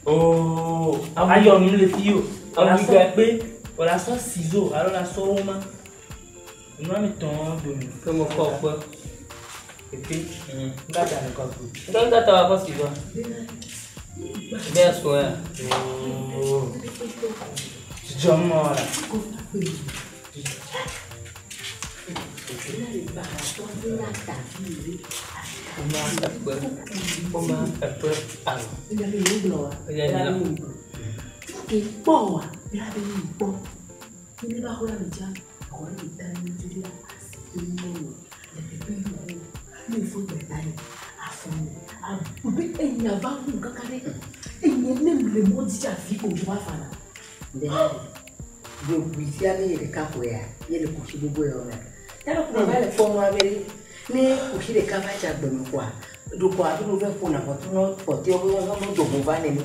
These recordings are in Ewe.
Oh, ayɔ nu le fi o. Wòla sɔ kpe, wòla sɔ ciseau alo la sɔ woma. Nua mi tɔn domi. Ke mo kɔ kpe. Epe. Nga ta ne kɔ kpe. Ŋka ŋka ta wa kɔ ciseau. Bɛ sɔ ya. Oh. Dzidzɔ mɔ la. Woma ekpe. Woma ekpe alo. Eya nyi la. Ɖevi sia be ye ɖeka koea, ye le kuxi gbogbo yawo mea. Míaƒe ƒome va le kpɔnua be ɖe, ne kuxi ɖeka va dze agbe me koa, ɖeko afi ɖo va ƒona ʋɔtru na kpɔtɔewo be woava me do ʋu va nene.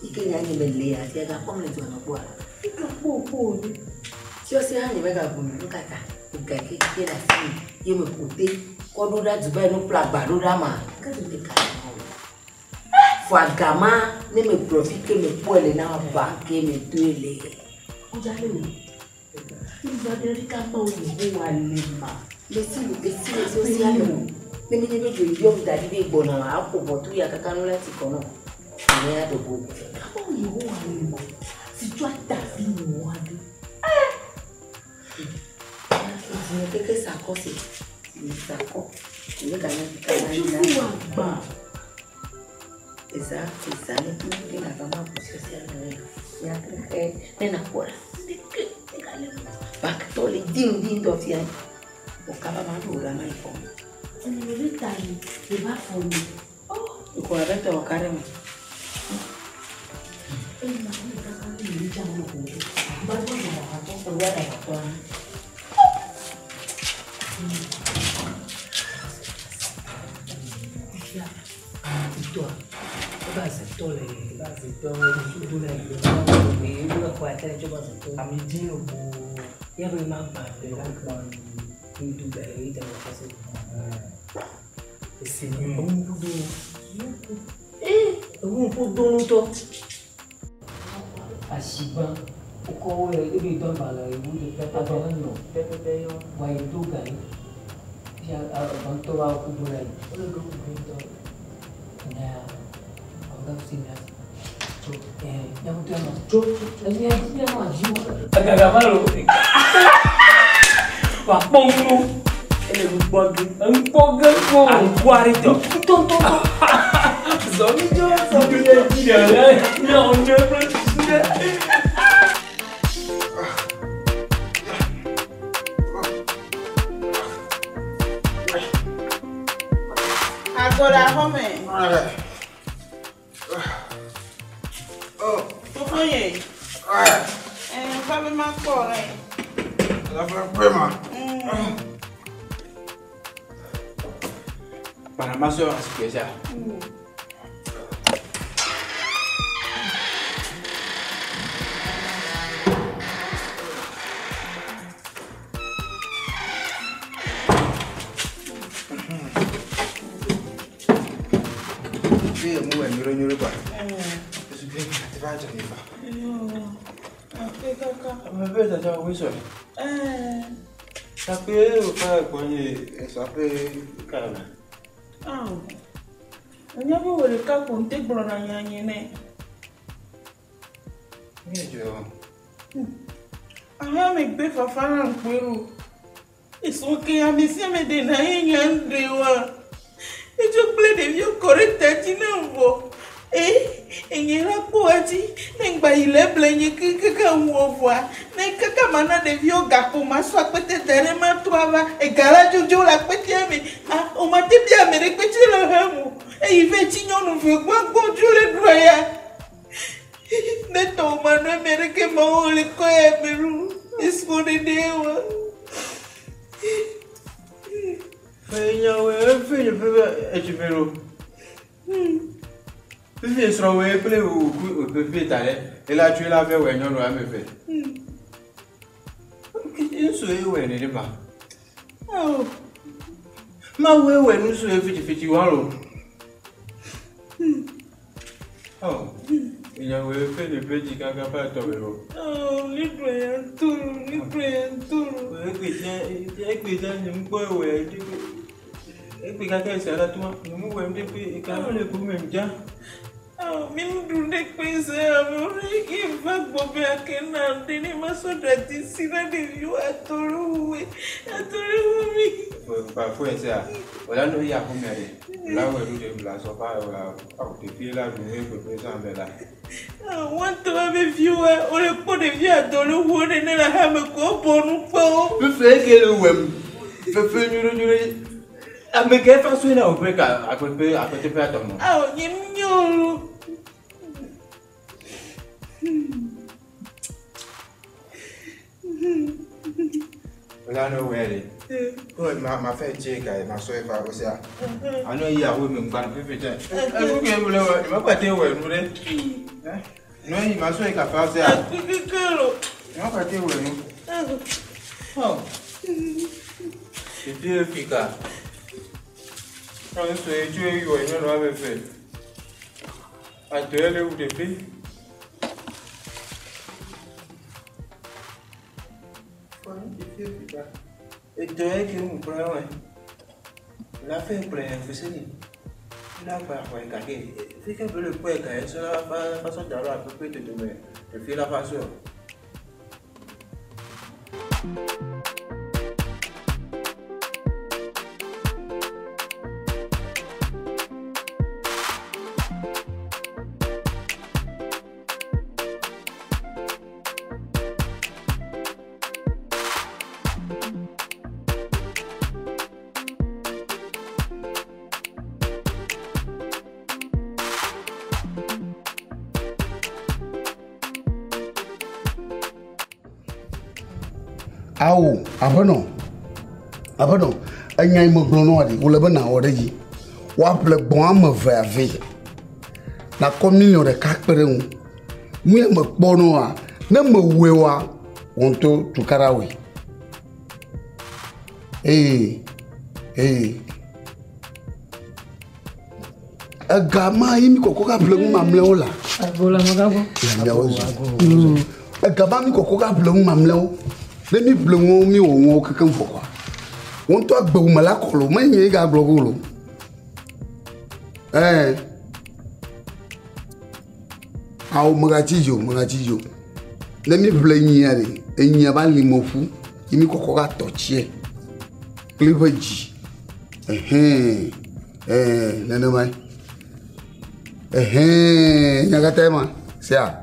Yi ke nya nye mele afi gakpɔm le dua me kpɔa, fiɔsi hã nye megabu nu kata ga ke ke le asi me ye me ƒo te kɔ ɖo ɖa Dubai no ƒle agba ɖo ɖa ma ke do ɖeka le mɔ. Fɔ agama ne me gblɔ fi ke me kpɔe le na banke me doe le. Mesi esi le sia le o. Ne menye be dzo yɔm da ɖi be gbɔna aƒo ʋɔtru ya kaka nu la ti kɔ nɔ. Ame ya do go. Keke sakɔ si. Sakɔ. Ne ka ne ka na. Eza eza ne tu ne na va ma bu sia ne. Ya ke ne na kpɔ la. Ne ke ne ka le. Bakitɔ le dim dim dɔ fia. O kaba ma ɖo la ma yi kɔ. Ikɔ abe tɔ ka ɖe me. Ami dzi lobo. Esi ni. Ewu ŋku do ŋutɔ. Asigba wokɔ wo le ebe dɔ agbalẽ ewu de pɛpɛpɛ nɔ Pɛpɛpɛ yɔ. wa yi do gali. Fia agbãtɔ wa ku do la yi. Wole ɖo ku ŋutɔ. Nya ɔga si nya. Tso ɛ nyamutu ama. Tso ɛdi ɛdi ama dzi wo. Agaga ma lo. Wa kpɔ ŋu. Ele nu kpɔ ge. Ŋkpɔ ge kpɔ. Aŋkuari tɔ. Ŋutɔŋutɔ. Zɔmi dzɔ zɔmi dzɔ. Ɖe nyɔ nyɔ kple susu ɖe. Agora xɔme. Fofonye. Ɛ fa be ma kpɔ rɛ. Panama sœur, c'est ça. Ake kaka. Ɛ. Awo. Enya be wò ɖeka ko ŋte gblɔna nya nye nɛ. Ahã me gbe fafa na ŋkpɔe ɖo. Esɔ ke ame sia ame ɖe na ye nya ŋɖe wa. Edzo kple ɖeviwo kɔ ɖe ta dzi na vɔ. E enye la kpɔ edzi ne ŋgba yi le eble nye kekeke ŋuwò vɔa ne kaka ma na ɖeviwo gakpo ma sɔ akpete da ɖe ma trɔ ava ega la dzodzo le akpetea me. Ah o ma te bia ame ɖe kpetsi le hem o. Eyi ve tsi nyɔnu ve gbãgbɔ dzo le ɖua ya. Ne tɔwò ma nɔ eme ɖeke ma wo le kɔ ya me ɖo. Esrɔ̃ ɖeɖe wa. Fifi srɔ̃woe kple wò ku ta ɖe, ela tso ela vɛ wɔ nyɔnu ame eve. Ŋutsu ye wɔe nenema. Awo. Mawu ye wɔe ŋutsu ye fitifiti wa lo. Oh. Ìyàwó efe le pe dzi kaka ƒe atɔ me o. Nígbà yẹn tóró, nígbà yẹn tóró. Egbe dza nye ŋkpɔ ewɔ ya dzi egbe kaka esi ala tuma nye mu wɔ ŋɖe pe eka le ku me dza. Mi nu ɖe kpe se ame ke va gbɔ be ake na ɖe ne ma sɔ ɖe si na ɖeviwo atɔɖe wuwe atɔɖe wu mi. Parfois sia wòla no ya ƒome ɖe wòla wɔ ɖo ɖe wòla sɔ fa wòla awu ɖevi la ɖu ne kpekpe sã me la. Wɔn tɔ be viwo wole kpɔ ɖevi atɔɖe wu ɖe ne le hame ko bɔ nu kpɔ. Fefe ke le wɔm fefe nyuɖo nyuɖo ame ke fa soe na wòƒe ka akpekpe akpete ƒe atɔ mɔ. Awo nye nyɔnu. Wòla no wɔ ɖe. Ko ma ma fɛ tse ka ma sɔ efa o sia. Ano yi awo me ŋgba fefe tse. Efu ke wòle wɔ ma kpate wɔ nu ɖe. No yi ma sɔ eka fa o sia. Akpekpe lo. Ma kpate wɔ nu. Oh. Ɖevi fi ka. Ɔn sɔ etso eyi wɔ nyɔnu ame fe. Atɔ le wu ɖevi. Ɖevi fi ka. Etɔ ye ke mu kplɔ wɔ. La fɛ kplɔ yɛ fuseni. La kpa xɔ eka ke. Fi ke be le kpɔ eka yɛ sɔ la fa fa sɔ da ɖo aƒe dodome. Ɖevi la fa sɔ. Awo aƒenɔ aƒenɔ enya yi megblɔ nɔ ɖi wòle be nawɔ ɖe dzi woaƒle gbɔn ame eve ave nakɔ miliɔn ɖeka kpe ɖe ŋu nu ya mekpɔ nɔa ne mewɔe wa wò ŋutɔ tukaɖa wɔe ee ee ega ma yi mi kɔkɔ ka ƒle nu mamlɛwo la. Miawo zɔ. Ega ma mi kɔkɔ ka ƒle nu mamlɛwo ne mi ƒle nuwo mi wɔ nuwo kekem vɔ kɔa wo ŋutɔ agbewu me la kɔ lo menye ga gblɔ go lo ɛɛ awo megatsi dzi o megatsi dzi o ne mi ƒle nyia ɖe enyia ba li me ƒu yi mi kɔkɔ ka tɔ tsie kple eƒe dzi ɛhɛn ɛɛ nenema ye ɛhɛn nyakata ye ma sia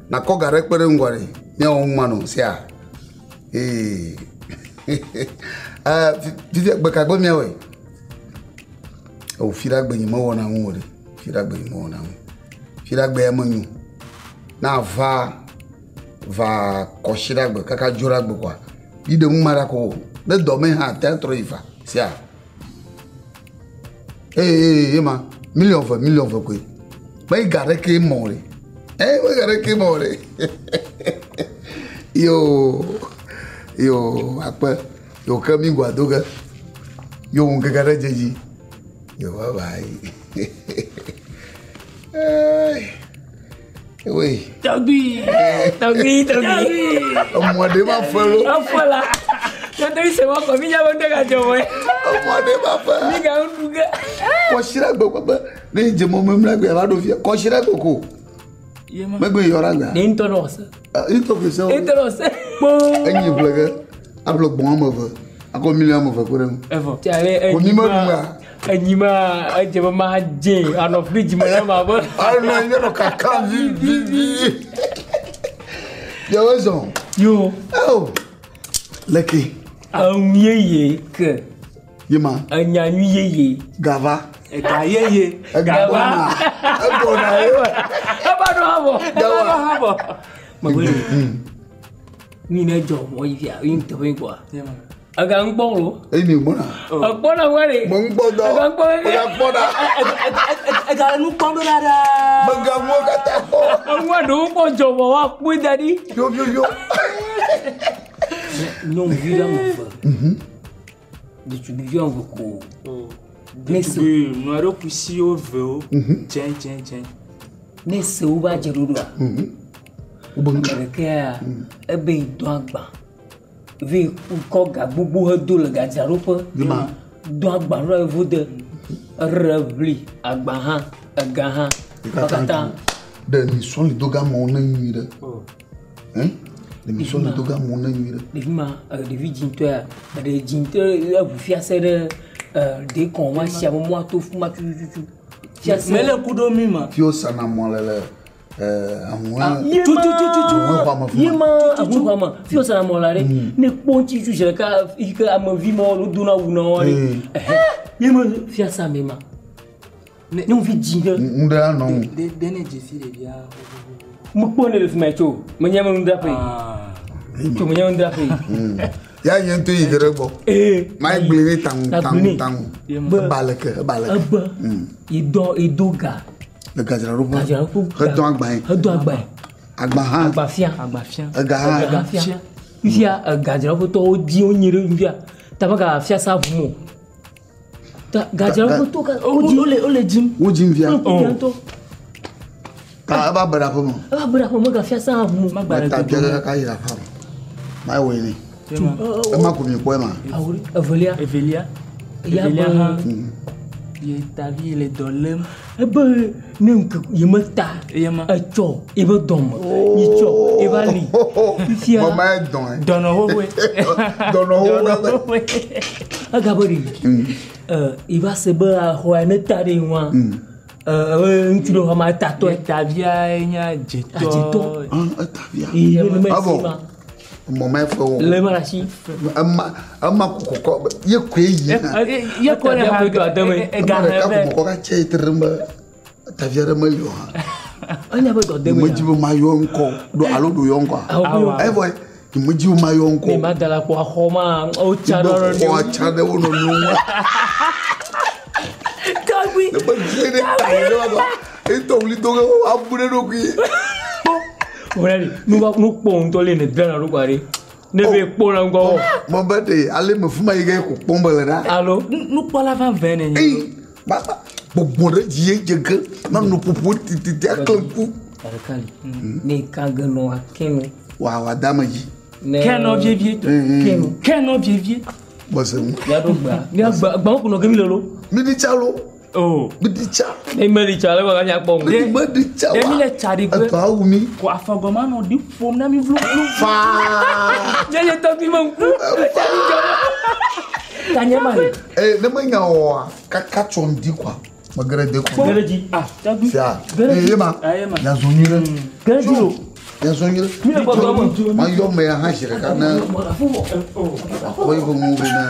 nakɔ ga ɖe kpe ɖe ŋgɔ ɖe miawɔ ŋuma nɔ sia ee ɛɛ fifia gbekagbe miawɔe o fiɖagbe nye mewɔna ŋu o ɖe fiɖagbe nye mewɔna ŋu fiɖagbe ya menyo na va va kɔsiɖagbe kaka dzoɖagbe kɔa yi ɖe ŋuma ɖa ko ne dɔme hã te trɔ yi va sia ee ee ye ma miliɔn ve miliɔn ve koe me ga ɖeke mɔ ɖe ee me ga ɖeke mɔ ɖe yo yo akpe yo ke mi gua do ge yo ŋkeke ɖe dze dzi yo bye bye ee oui. Tɔgbi, tɔgbi, tɔgbi. Emɔ ɖe ma fɛ lo. Afɔ la. Tɔgbi se ma kɔ mi nya be ŋdɔ ka dzɔ wɔ. Emɔ ɖe ma fɛ. Mi ga ŋu ge. Kɔsiɖa gbe gbegbe ne dze mɔ memla gbe ava ɖo fia kɔsiɖa gbe ko. Megbe yɔra gbea. Ne ŋutɔ nɔ se. Ŋutɔ ke se. Ŋutɔ nɔ se. Kpoo. Enyi ƒle ge aƒle gbɔn ame eve akɔ miliɔn ame eve kpe ɖe ŋu. Evɔ. Tiale Ko mi me ɖu ya. Enyi ma edze be ma dze anɔ fridge me na ma be. Anɔ anyi nɔ kaka vivivi. Yawo zɔn. Yo. Oh. Leke. Enu yeye ke. Ye ma. Enya nyui yeye. Gava. Ega yeye. Ega gbɔna. Egbɔna ye. Eba ɖo habɔ. Gawa. Eba ɖo habɔ. Megbe ɖe. Mi ne dzɔ mɔ yi fia yi ŋutɔ yi kɔa. Ega ŋu kpɔ lo. Eyi mi gbɔna. Ekpɔna wɔ ɖe. Mo ŋu kpɔ dɔ. Ega ŋu kpɔ ɖe. Ega kpɔ ɖa. Ega le nu kpɔm ɖo ɖa ɖaa. Mega ŋuwo katã kpɔ. Eŋua ɖewo kpɔ dzɔ vɔ woakpɔe da ɖi. Yo yo yo. Nyɔnuvi ɖe ame eve. Ɖetugbivi ame eve ko. Ɖetugbi nɔ eɖokui si wo vewo. Dze dze dze. Ne se wo ba dze ɖoɖoa. Ame ɖeka ebe yi do agba. Ve kɔ ga gbogbo hedo le gadzraɖoƒe. Yema. Do agba ɖo yevu de. Eɖe ʋli agba hã ega hã. Katã. Ɖe mi sɔn le do ga mɔ ne nyui ɖe. Hein? Ɖe mi sɔn le do ga mɔ ne nyui ɖe. Ɖevi ma ɖevi dzintɔ ya eɖe dzintɔ eʋu fiase ɖe dekɔn ma sia me mɔa to fu ma tututu. Fiase. Mele ku ɖo mi ma. Fi wo sana mɔ le le ahuhɔe. Tutututu. Ahuhɔe xɔa me fi ma. Ye ma ahuhɔe xɔa me. Fi wo sana mɔ la ɖe. Ne kpɔ ŋuti tu zi ɖeka yi ke amevi ma wo dona awu na wo ɖe. Ɛhɛ. Ye ma fiasa me ma. Nyɔnuvi dzi ɖe. Nu ɖe anɔ ŋu. De ne dzesi ɖevia. Mekpɔ ne le fi ma tso. Menye me nudzraƒe. Tso menye nudzraƒe. Ya nye ŋutɔ yi ge ɖe gbɔ. Ee. Ma ye gblẽ ne taŋu taŋu taŋu. Be. Eba leke eba leke. Ebe. Idɔ ido ga. Le gadzraɖoƒe. Gadzraɖoƒe. Hedɔ agbae. Hedɔ agbae. Agba hã. Agba fia. Agba fia. Ega hã. Ega fia. Fifia gadzraɖoƒetɔwo di wo nyi ɖe fifia. Taba fiasa ʋum o. Ta gadzraɖoƒetɔwo ka wodzi. Wole dzim. Wodzim fia. Ŋutɔ. Ta eva be ɖe aƒe me. Eva be ɖe aƒe me gafiasa hã ʋum o. Magba le Ta dodo. bia kaka yi ɖe aƒe me. Ma ye wɔe nɛ. Ema ko mi kpɔ ema. Awo evelia. Evelia. Ya Evelia be- hã. Ye tavi le dɔ lém. Ebe ne ŋke ye meta Ye ma. etsɔ ebe dɔme nyitsɔ ebe ali fifia Mɔ ma ye dɔn ye. Dɔnɔ xoxoe. Dɔnɔ xoxoe. xoxoe. egabe ɖe eva se be xɔa ne ta ɖe ŋua ebe ŋutsu ɖe xɔ ma tatɔe Ye tavia nye adzetɔ. Adzetɔ. Ah, eta via. ye ne me Abɔ. si ma Mɔ ma ye fɛ wo. le ma ɖe asi Ema ema kɔkɔ ye koe yi hã. Ye kɔ le Etavia ha koe do ade me. ega Ema ɖeka hã ko mɔkɔ ka tse yi tre be etavia ɖe meli o hã. enya be dɔ de me Nyemedzi be mayɔ ŋkɔ ɖo alo ɖo yɔ ŋkɔa. Awo. Evɔ nyemedzi be mayɔ ŋkɔ. ne ma da la kpɔ axɔ ma wotsa ɖe Be xɔa tsa ɖe wo nɔnɔewo ŋu. Tagbi Ne be dzi ɖe ta yi ɖe wa ba. Etɔ wuli do ge abu ɖe ɖokui. wòle nu va nu kpɔ ŋutɔ le ne drana ɖo kua ɖe ne be kpɔ la ŋgɔ wɔ Mɔ be ɖe ale me fi ma yi ge ko kpɔm be le ɖa. alo Nukpɔla vavã ne nye. Eyi ma ma gbɔgbɔ ɖe dzi ye dze ge ma nɔ ƒoƒo tititi akle ŋku. ɖeka li ne kan ge nɔ akɛnu Wa wa da ame dzi. ne Kɛnɔ vievie. kɛnu Kɛnɔ vievie. Bɔse ŋu. miaɖo gbea miagba gbawo kunɔ ke mi le lo Mi ɖi tsa lo. Oh. Mi ɖi tsa. ne me li tsa le wa miakpɔ Mi ŋu ɖi me ɖi tsa Ɖe mi wa. le tsa ɖi gbe. Etɔ awu mi. Ko afɔgɔma nɔ ɖi ƒom na mi vlovlo. Faa. nye tɔgbi me ŋku tanye ma le Ee ne me nya wɔa kaka tsɔ ŋdi kɔa mege ɖe de kɔ. gere dzi Ah, tɔgbi. Fia. Gere dzi. Ee ye ma. Ah, ye ma. Yazɔ nyuie ɖe. gere dzi lo Yazɔ nyuie ɖe. mi le gbɔgbɔ me Ma yɔ me hã zi ɖeka ne akɔ yi ƒe nuwo vɛ ne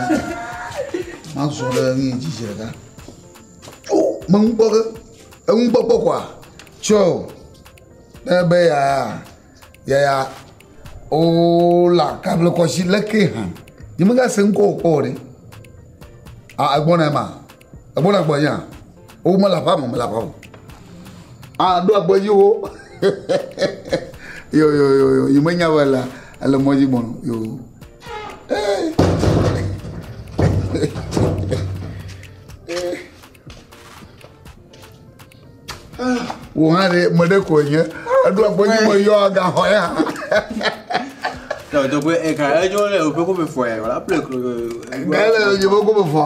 ma zɔ ɖe nu dzi zi ɖeka. Tso me ŋu kpɔ ge eŋu kpɔkpɔ kɔa tsɔ ne be ya ya ya o la kable kɔsi leke hã nye me gase ŋkɔ o kpɔ o ɖe. A egbɔna ema egbɔna gbɔ nya o me le aƒea me me le aƒea me. A ɖo agbɔ dzi wo yo yo yo yo yi me nya be le ele mɔ dzi gbɔna yo. Ee. Wò hã ɖe me ɖe ko nye eɖo agbɔ dzi me yɔ agaxɔ ya. Non, donc, eka edzo le woƒe ko be fɔe, wòla ƒle Gale nye be ko be fɔ.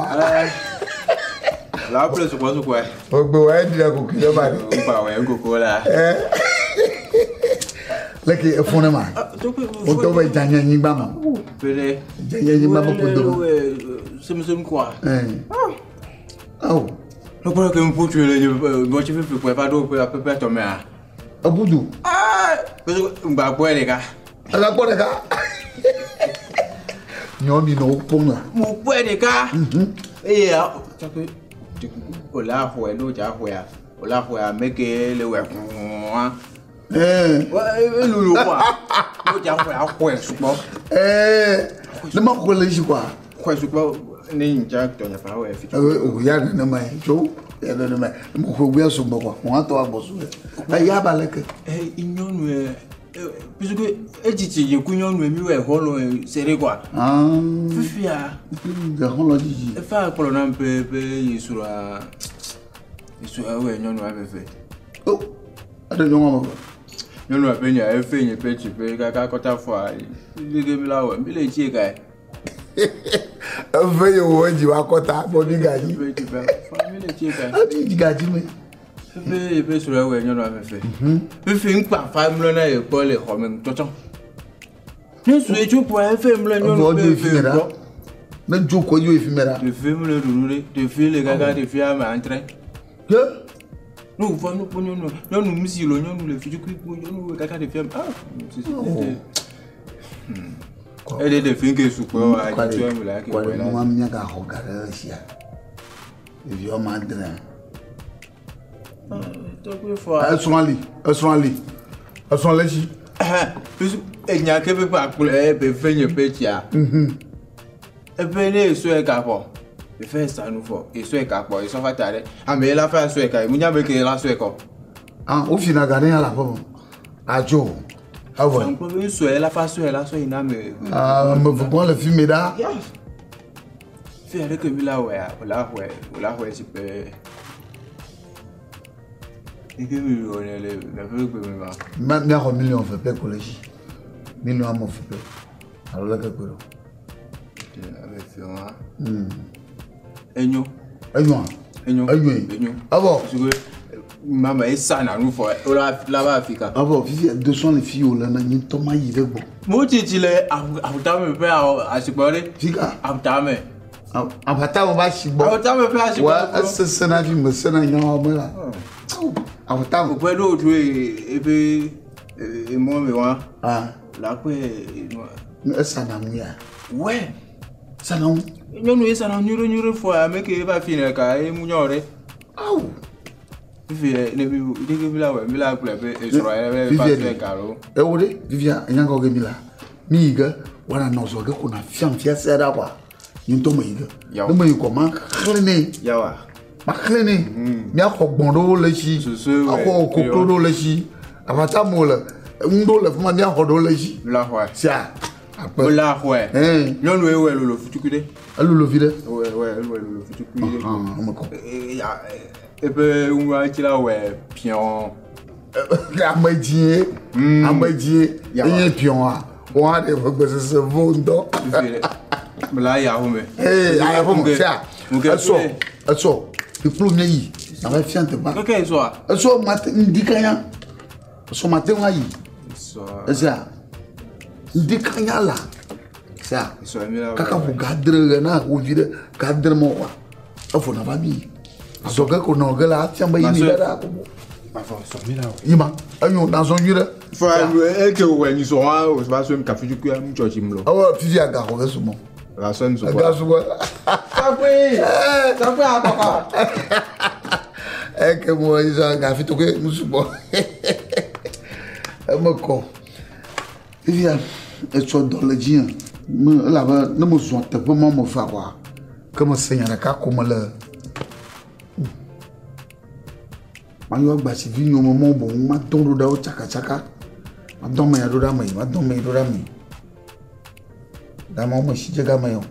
Wòla ƒle sukɔ sukɔe. Ogbe wa eɖi ɖe kokoe ɖe ba ɖe. Ŋgba wɔ ŋkoko la. Leke efo ne ma. Wotɔ be dzanye anyigba ma. Pele. Dzanye anyigba be ƒodo me. Semusemu kɔa. Ɛɛ. Awo. Lɔkpɔlɔ ke ŋu tso le mɔtsi fifi kɔe va ɖo ƒe ƒe tɔmea. Ebudu. Parce que ŋgba kpɔe ɖeka. Ega kpɔ ɖeka. Nyɔnu nɔ wo kpɔm la. Mo kpɔe ɖeka. Eye tɔkpe wòla xɔe n'o dza xɔea wòla xɔea ame ke le wɔ hũa. Ɛɛ. Elolo kɔa n'o dza xɔea xɔe sugbɔ. Ɛɛ. Ne ma xɔ le dzi kɔa. Xɔe sugbɔ ne ŋdza tɔnye fa wɔ fi. O ya nenema ye tso ya nenema ye. Ne ma xɔ gbea sugbɔ kɔa wɔn atɔ agbɔ su yɛ. Eya ba leke. Ɛ nyɔnu yɛ puisque edzidzi yeku nyɔnu mi wɔ xɔlɔ sere kɔa. Ah. Fifia. Xɔlɔ dzidzi. Efa kplɔ nam be be yesrɔ̃a yesrɔ̃a wɔ nyɔnua veve. O Eɖe nyɔnu ame eve. Nyɔnua ƒe nya efe nye ƒe tsi ƒe kaka kɔta fɔa leke mi la wɔ mi le tsi ka. Eve ye wo edzi wa kɔta bɔ mi gadzi. Ƒe tsi ƒe fɔa mi le tsi ka. Ebi dzi gadzi me. Efe ye ƒe srɔ̃ wɔ nyɔnua fefe. Fefe ŋkpa fa mlɔ na ye kpɔ le xɔ me tsɔtsɔ. Ne sue tso kpɔ efe mlɔ nyɔnu Evɔ ƒe dzo efi efe me ɖa. gbɔ. Ne dzo kɔ dzo efi me ɖa. Ɖevi mlɔ ɖuɖu ɖe ɖevi le kaka ɖevi ame antre. Ye Ne wòva nu kpɔ nyɔnu nyɔnu mu si lo nyɔnu le fitukui kpɔ nyɔnu wɔ kaka ɖevi ame ah. Eɖe ɖevi ke sukpɔ wa kɔ dzi tso eme la ke ɖe wɔ la. nua míagaxɔ ga ɖe esia. Ɖevi woame adre. Tɔgbe fɔa. Esrɔ̃ li, esrɔ̃ li, esrɔ̃ le esi. Enya ke ƒe akplɔ ebe fe nye ƒe tsia. Eƒe ne esɔe ka fɔ. Efe sanu fɔ esɔe ka kpɔ esɔ fata ɖe. Ame la fa sɔe ka mu nya be ke la sɔe kɔ. Ah, wofina ga ɖe ya le aƒe me. Adzo. Evɔ. Ŋkpɔ be sɔe la fa sɔe la sɔe yina ame. Ah, ame eve gbɔ le fi mi ɖa. Fi aɖe ke mi la wɔa o la xɔe o la xɔe si ƒe. Ike mi wɔ ne le le ƒe gbe me ma. Ma míaxɔ miliɔn eve pɛ ko le esi. Miliɔn ame eve pɛ. Alo leke kpe ɖo. Abe fi wa. Enyo. Enyoa. Enyo. Enyoe. Enyo. Evɔ. Suke mama esa na nu fɔ o la la va Afrika. Evɔ fifi do sɔn le fi wo le ne nye ŋutɔ mayi ɖe gbɔ. Mo tsitsi le ahutame ƒe asikpɔ ɖe. Fika. Ahutame. Aʋata me va si gbɔ. Ahutame ƒe asikpɔ. Wa esesẽ na fi me sena nyawo me la. Aʋata me. Òpè ɖo tso eƒe emɔ me wa. Ah. La kpe nua. Esa na ŋu ya. Wɛ. Sa na ŋu. Nyɔnu esa na nyuɖe nyuɖe fɔ ame ke va fi ne ka emu nyɔ ɖe. Awu. Fifi ne mi ɖeke mi la wɔ mi la gblɔ be esrɔ̃ yɛ be va Fifia sɔe ɖe. ka lo. Ewo ɖe fifia enya kɔ ke mi la. Mi yi ke wɔna nɔ zɔ ke ko na fiam fia sia ɖa kɔa. Nye ŋutɔ me yi ke. Yawo. Ne me yi kɔ ma xlẽ nɛ. Yawa. Ma xlẽ nɛ. Míaxɔ gbɔ̃ ɖewo le esi. Susu wɛ. Axɔ koklo ɖewo le esi. Aʋata me wole. Ŋu ɖewo le fi ma míaxɔ ɖewo le esi. Mi la xɔe. Sia. Akpe. Mi la xɔe. Ɛn. Nyɔnu ye wɔ lolo futukui ɖe. Elolo vi ɖe. Wɔ wɔ wɔ lolo futukui ɖe. Ɔhɔn, eme kɔ. Eƒe ŋua tsi la wɔ piɔn. Ame dzie. Ame dzie. Yawa. Enye piɔn a. Wɔn aɖe ƒe gbesese vo ŋutɔ. Fifi ɖe. Mi la ya xɔ me. Ee, aya ƒe me sia. Ŋke. Esɔ, esɔ. Ekplo nye yi. Ame fia teƒea. Keke esɔa. Esɔ mate ŋdi kanya. Esɔ mate ŋu ayi. Esɔa. Esia. Ŋdi kanya la. Sia. Esɔa mi la. Kaka ƒo ga adre ɣe na wo vi ɖe ga adre me wa. Efo na va mi. Azɔge ko nɔ ge la afia be yi mi ɖe ɖa ko. Mafɔ sɔ mi la wɔ. Yi ma. Enyo nazɔ nyui ɖe. Fɔ eke wɔ nyi sɔ wa o va sɔ mi kafi tukui mu tsɔ tsi mu lɔ. Awɔ fifia gaxɔ ke sumɔ. La sɔ mi sɔ Ga sumɔ. Sakpe. Sakpe akɔkɔ. Eke mo yi sɔ gafi to ke nu sugbɔ. Eme kɔ. Fifia etsɔ dɔ le dzi nye. Me elabe ne me zɔ teƒe ma me fa kɔa ke me se nya ɖeka ko me le. Mayɔ agbasi vi nyɔme mɔ boŋ madɔ ɖo ɖe wo tsakatsaka. Madɔ me ya ɖo ɖe ame yi, madɔ me yi ɖo ɖe ame yi. Gama wo me si dze game yɔ,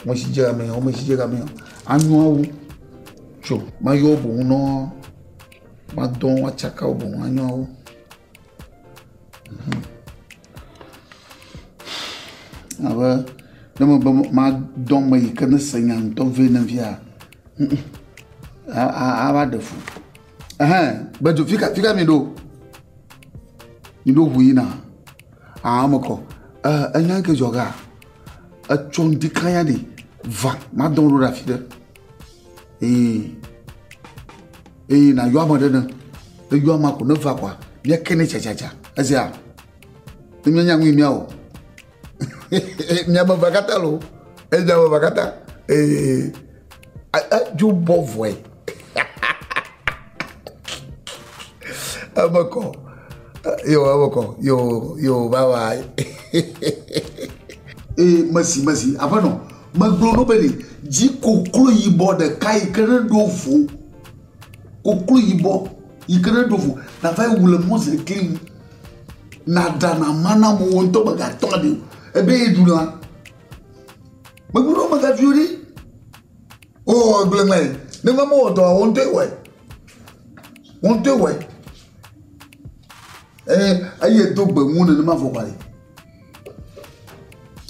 wo me si dze game yɔ, wo me si dze game yɔ. Anyɔawo tso mayɔ wo boŋ nɔ madɔ woatsaka wo boŋ anyɔawo. Abe ne me be madɔ me yi ke ne se nya ŋutɔ vɛ ne via, ava ɖe fu. Ɛhɛn, gbedzo fika fika mi ɖo? Mi ɖo ʋu yina? Ah, eme kɔ. Enya ke dzɔ ga, etsɔ ŋdi kanya ɖi va madɔ ɖo ɖe afi ɖe. Ee, eye na yɔ ame ɖe ne, ne yɔ amea ko ne va kɔa, míake ne tsatsatsa. Esia, ne míanya nu yi míawɔ. Míame va katã lo, eye míame va katã. Ee, dzo bɔ vɔe. Eme kɔ. Yo, eme kɔ. Yo, yo, bye bye. Ee, mesi, mesi, aƒenɔ, megblɔ no be ɖe dzi koklo yibɔ ɖeka yi ke ne ɖo vo. Koklo yibɔ yi ke ne ɖo vo. Nava yi wu le mɔzekli ŋu. Naɖa na ma na amewo ŋutɔ megatɔ ɖi o. Ebe ye ɖu lã. Megblɔ no megaɖui o ɖi. O, egblẽ me. Ne ma mewɔ dɔ, wo ŋutɔe wɔe. Wo ŋutɔe wɔe. Eye do gbe ŋu nenema vɔ kɔa ɖe.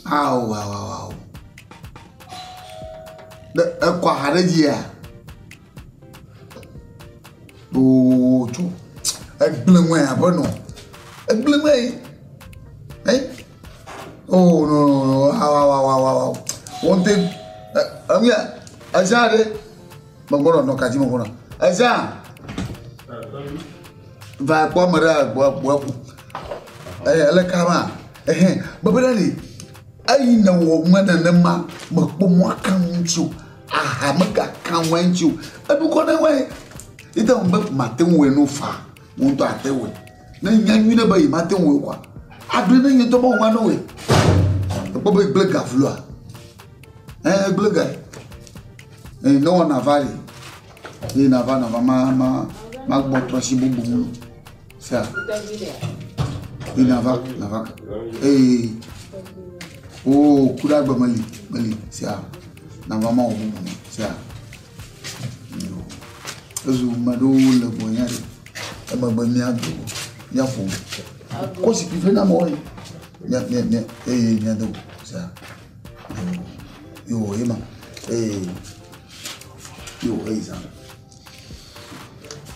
Awo awo awo. Ne ekɔ aha ɖe dzia. Oo tso. Egblẽ ŋue aƒenɔ. Egblẽ ŋue. Eh? Oh no no no. Awo awo awo awo. Wọ́n te ẹ ẹ̀zá rẹ̀ mọ̀gbọ́nà nọ kàtí mọ̀gbọ́nà ẹ̀zá va kpɔ ame ɖe gbɔ gbɔ ku ɛ ele kama ɛhɛn bebe ɖe li eyi ne wɔ ŋue nenema mekpɔ mɔ aka ŋuti o aha megaka ŋue ŋuti o eɖukɔ ne ŋue ite ŋu be mate ŋu wɔe no fa ŋutɔ ate wɔe ne nya nyui ɖe be yi mate ŋu wɔe kɔa aɖoe ne nye ŋutɔ be ŋua ne wɔe ekpɔ be gble gavloa ɛ gble ga yi ne wɔ nava li ye nava nava ma ma ma gbɔ trɔ si bubu ŋu sia ye nava nava ee o ku ɖe agbe meli meli sia nava ma wɔ bubu ŋu sia yo ezu ame ɖewo le gbɔnya ɖe emegbe míado míaƒo kɔ zikpui vɛ na amewo yi mía mía mía eye míado sia yo yo ye ma ee yo eyi zã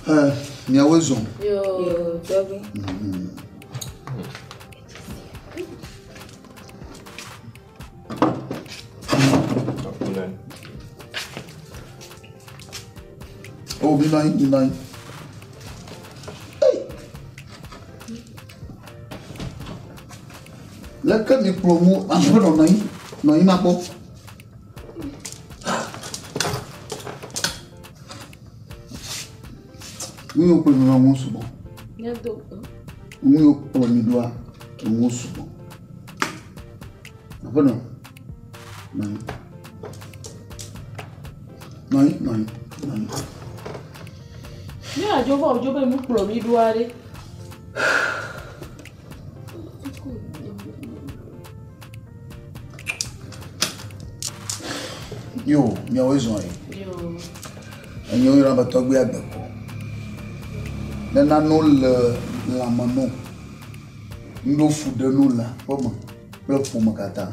ɛ miawoe zɔn. Yo, tɔgbi. Oh, mi nɔ anyi, mi nɔ anyi. Ei! Leke mi kplɔ ŋu ame nɔ nɔ anyi, nɔ anyi makpɔ. Nu yiwo kplɔ mi ɖoa ŋu sugbɔ. Míado. Nu yiwo kplɔ mi ɖoa ŋu sugbɔ. Aƒenɔ, nɔ anyi. Nɔ anyi, nɔ anyi, nɔ anyi. Mi adzo va wòdzo be nu kplɔ mi ɖoa ɖe. Yo, miawoe zɔn yi. Yo. Enyo yɔna be tɔgbi agbe ko. Ne nanewo le lãme no, nuɖewo fu ɖe no le aƒeme kple ƒome katã.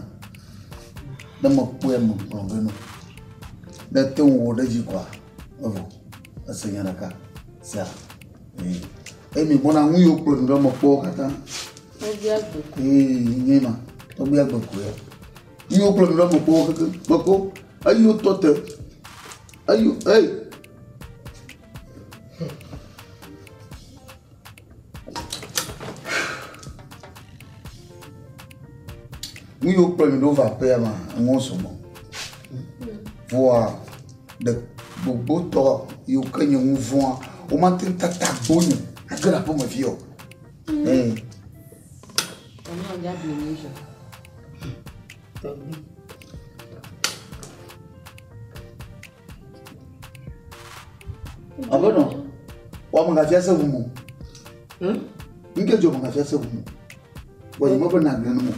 Ne mekpɔe megblɔ ge no. Ne te ŋu wɔ ɖe edzi koa, evɔ. Ese nya ɖeka sia. Ee. Eye mi gbɔna nu yiwo kplɔ mi ɖo mekpɔ wo katã. Tɔgbi agbe ko. Ee, nye ma. Tɔgbi agbe ko ya. Nu yiwo kplɔ mi ɖo mekpɔ wo keke. Mekpɔ. Eyiwo tɔ te. Eyiwo, ei. Nu yiwo kplɔ mi ɖo va aƒea ma, enuwo sɔgbɔ. Vɔa ɖe gbogbotɔ yiwo ke nye nu vɔ̃a, womate ŋu tata gbɔnye age ɖe aƒeme fi o. Ee. Ame anya ble mi zɔ. Tɔgbi. Aƒenɔ, wò amegafia se ʋu mo. Nke dzɔ amegafia se ʋu mo. Wɔ yi mebe nagblẽ nu mo.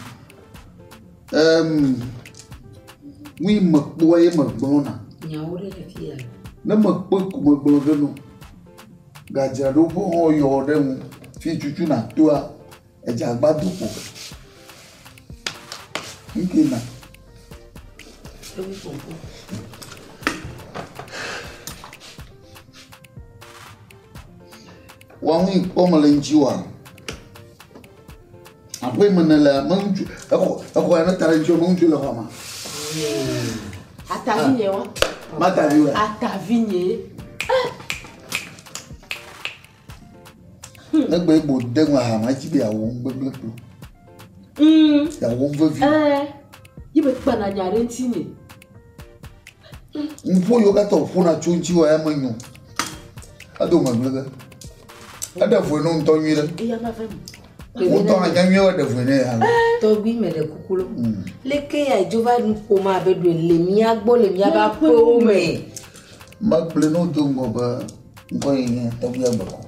Nu yi mekpɔa ye megblɔna. Nyawo ɖe le fi ya. Ne mekpɔe ko megblɔ ge no. Gadzraɖoƒe hã yɔ ɖe ŋu. Fi tutu natoa, edze agba do kpo. Nke na. Tɔgbi kpɔkpɔ. Woawo yi kpɔ me le ŋuti oa? Aƒe me ne le me ŋutsu exɔ exɔ ya ne ta ɖe ŋuti me ŋutsu le xɔa ma. Atavi nye wa. Matavi wa. Atavi nye. Ne gbe gbo de ŋu aha ma dzi be yeawɔ nu gbegblẽ kplo. Yeawɔ nu vevi. Yi be kpana nya ɖe ŋuti nye. Nuƒo yiwo katã wòƒona tso ŋuti wa ya menyo. Edo megblẽ ge. Eɖe voe no ŋutɔ nyui ɖe. Eya ma ve mu. Ŋutɔ anya nyuie eɖe voe ne ya. Tɔgbi me ɖe kuku lo. Leke ya dzo va nu ƒom abe ɖo le mía gbɔ le míaƒe aƒewo me. Megblẽ no do ŋgɔ be ŋkɔ yi nye tɔgbi agbe ko.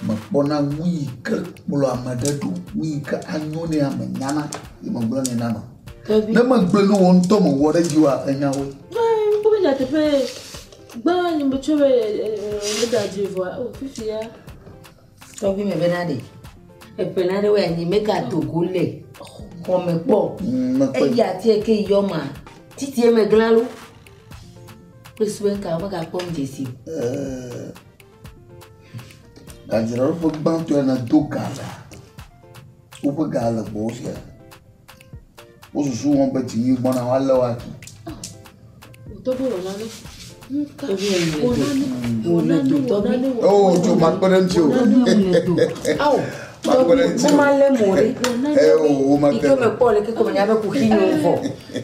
Mekpɔna nu yi ke kplɔ ame ɖe ɖo, nu yi ke anyo ne ame nyana ye megblẽ nɛ na ame. Tɔgbi. Ne megblẽ no wò ŋutɔ mewɔ ɖe edzi oa, enyawoe. Ŋkɔ be nyateƒe gbã nye me tsɔ be ne da dzi vɔa o fifi ya. Tɔgbi me bena ɖe. Eƒe na ɖe wo ya nye mega dogo le xɔme kpɔ. Mekpɔe. Eya tie ke yɔ ma. Titi eme glã lo. Kple sue ka megakpɔ nu dzesi o. Gadzraɖoƒe gbãtɔe ne do ga la, woƒe ga le gbɔwò fia. Wosusu wɔm be dzinyi gbɔna woalé wo atu. Tɔgbe wɔ nane. Wɔ nane, wɔ nane, wɔ O tso makpe ɖe ŋuti o. Awo, Makpe ɖe ŋuti o. woma lé mo ɖe. Eh, o, woma Ike te. mekpɔ le keke menya be kuxi nyo vɔ.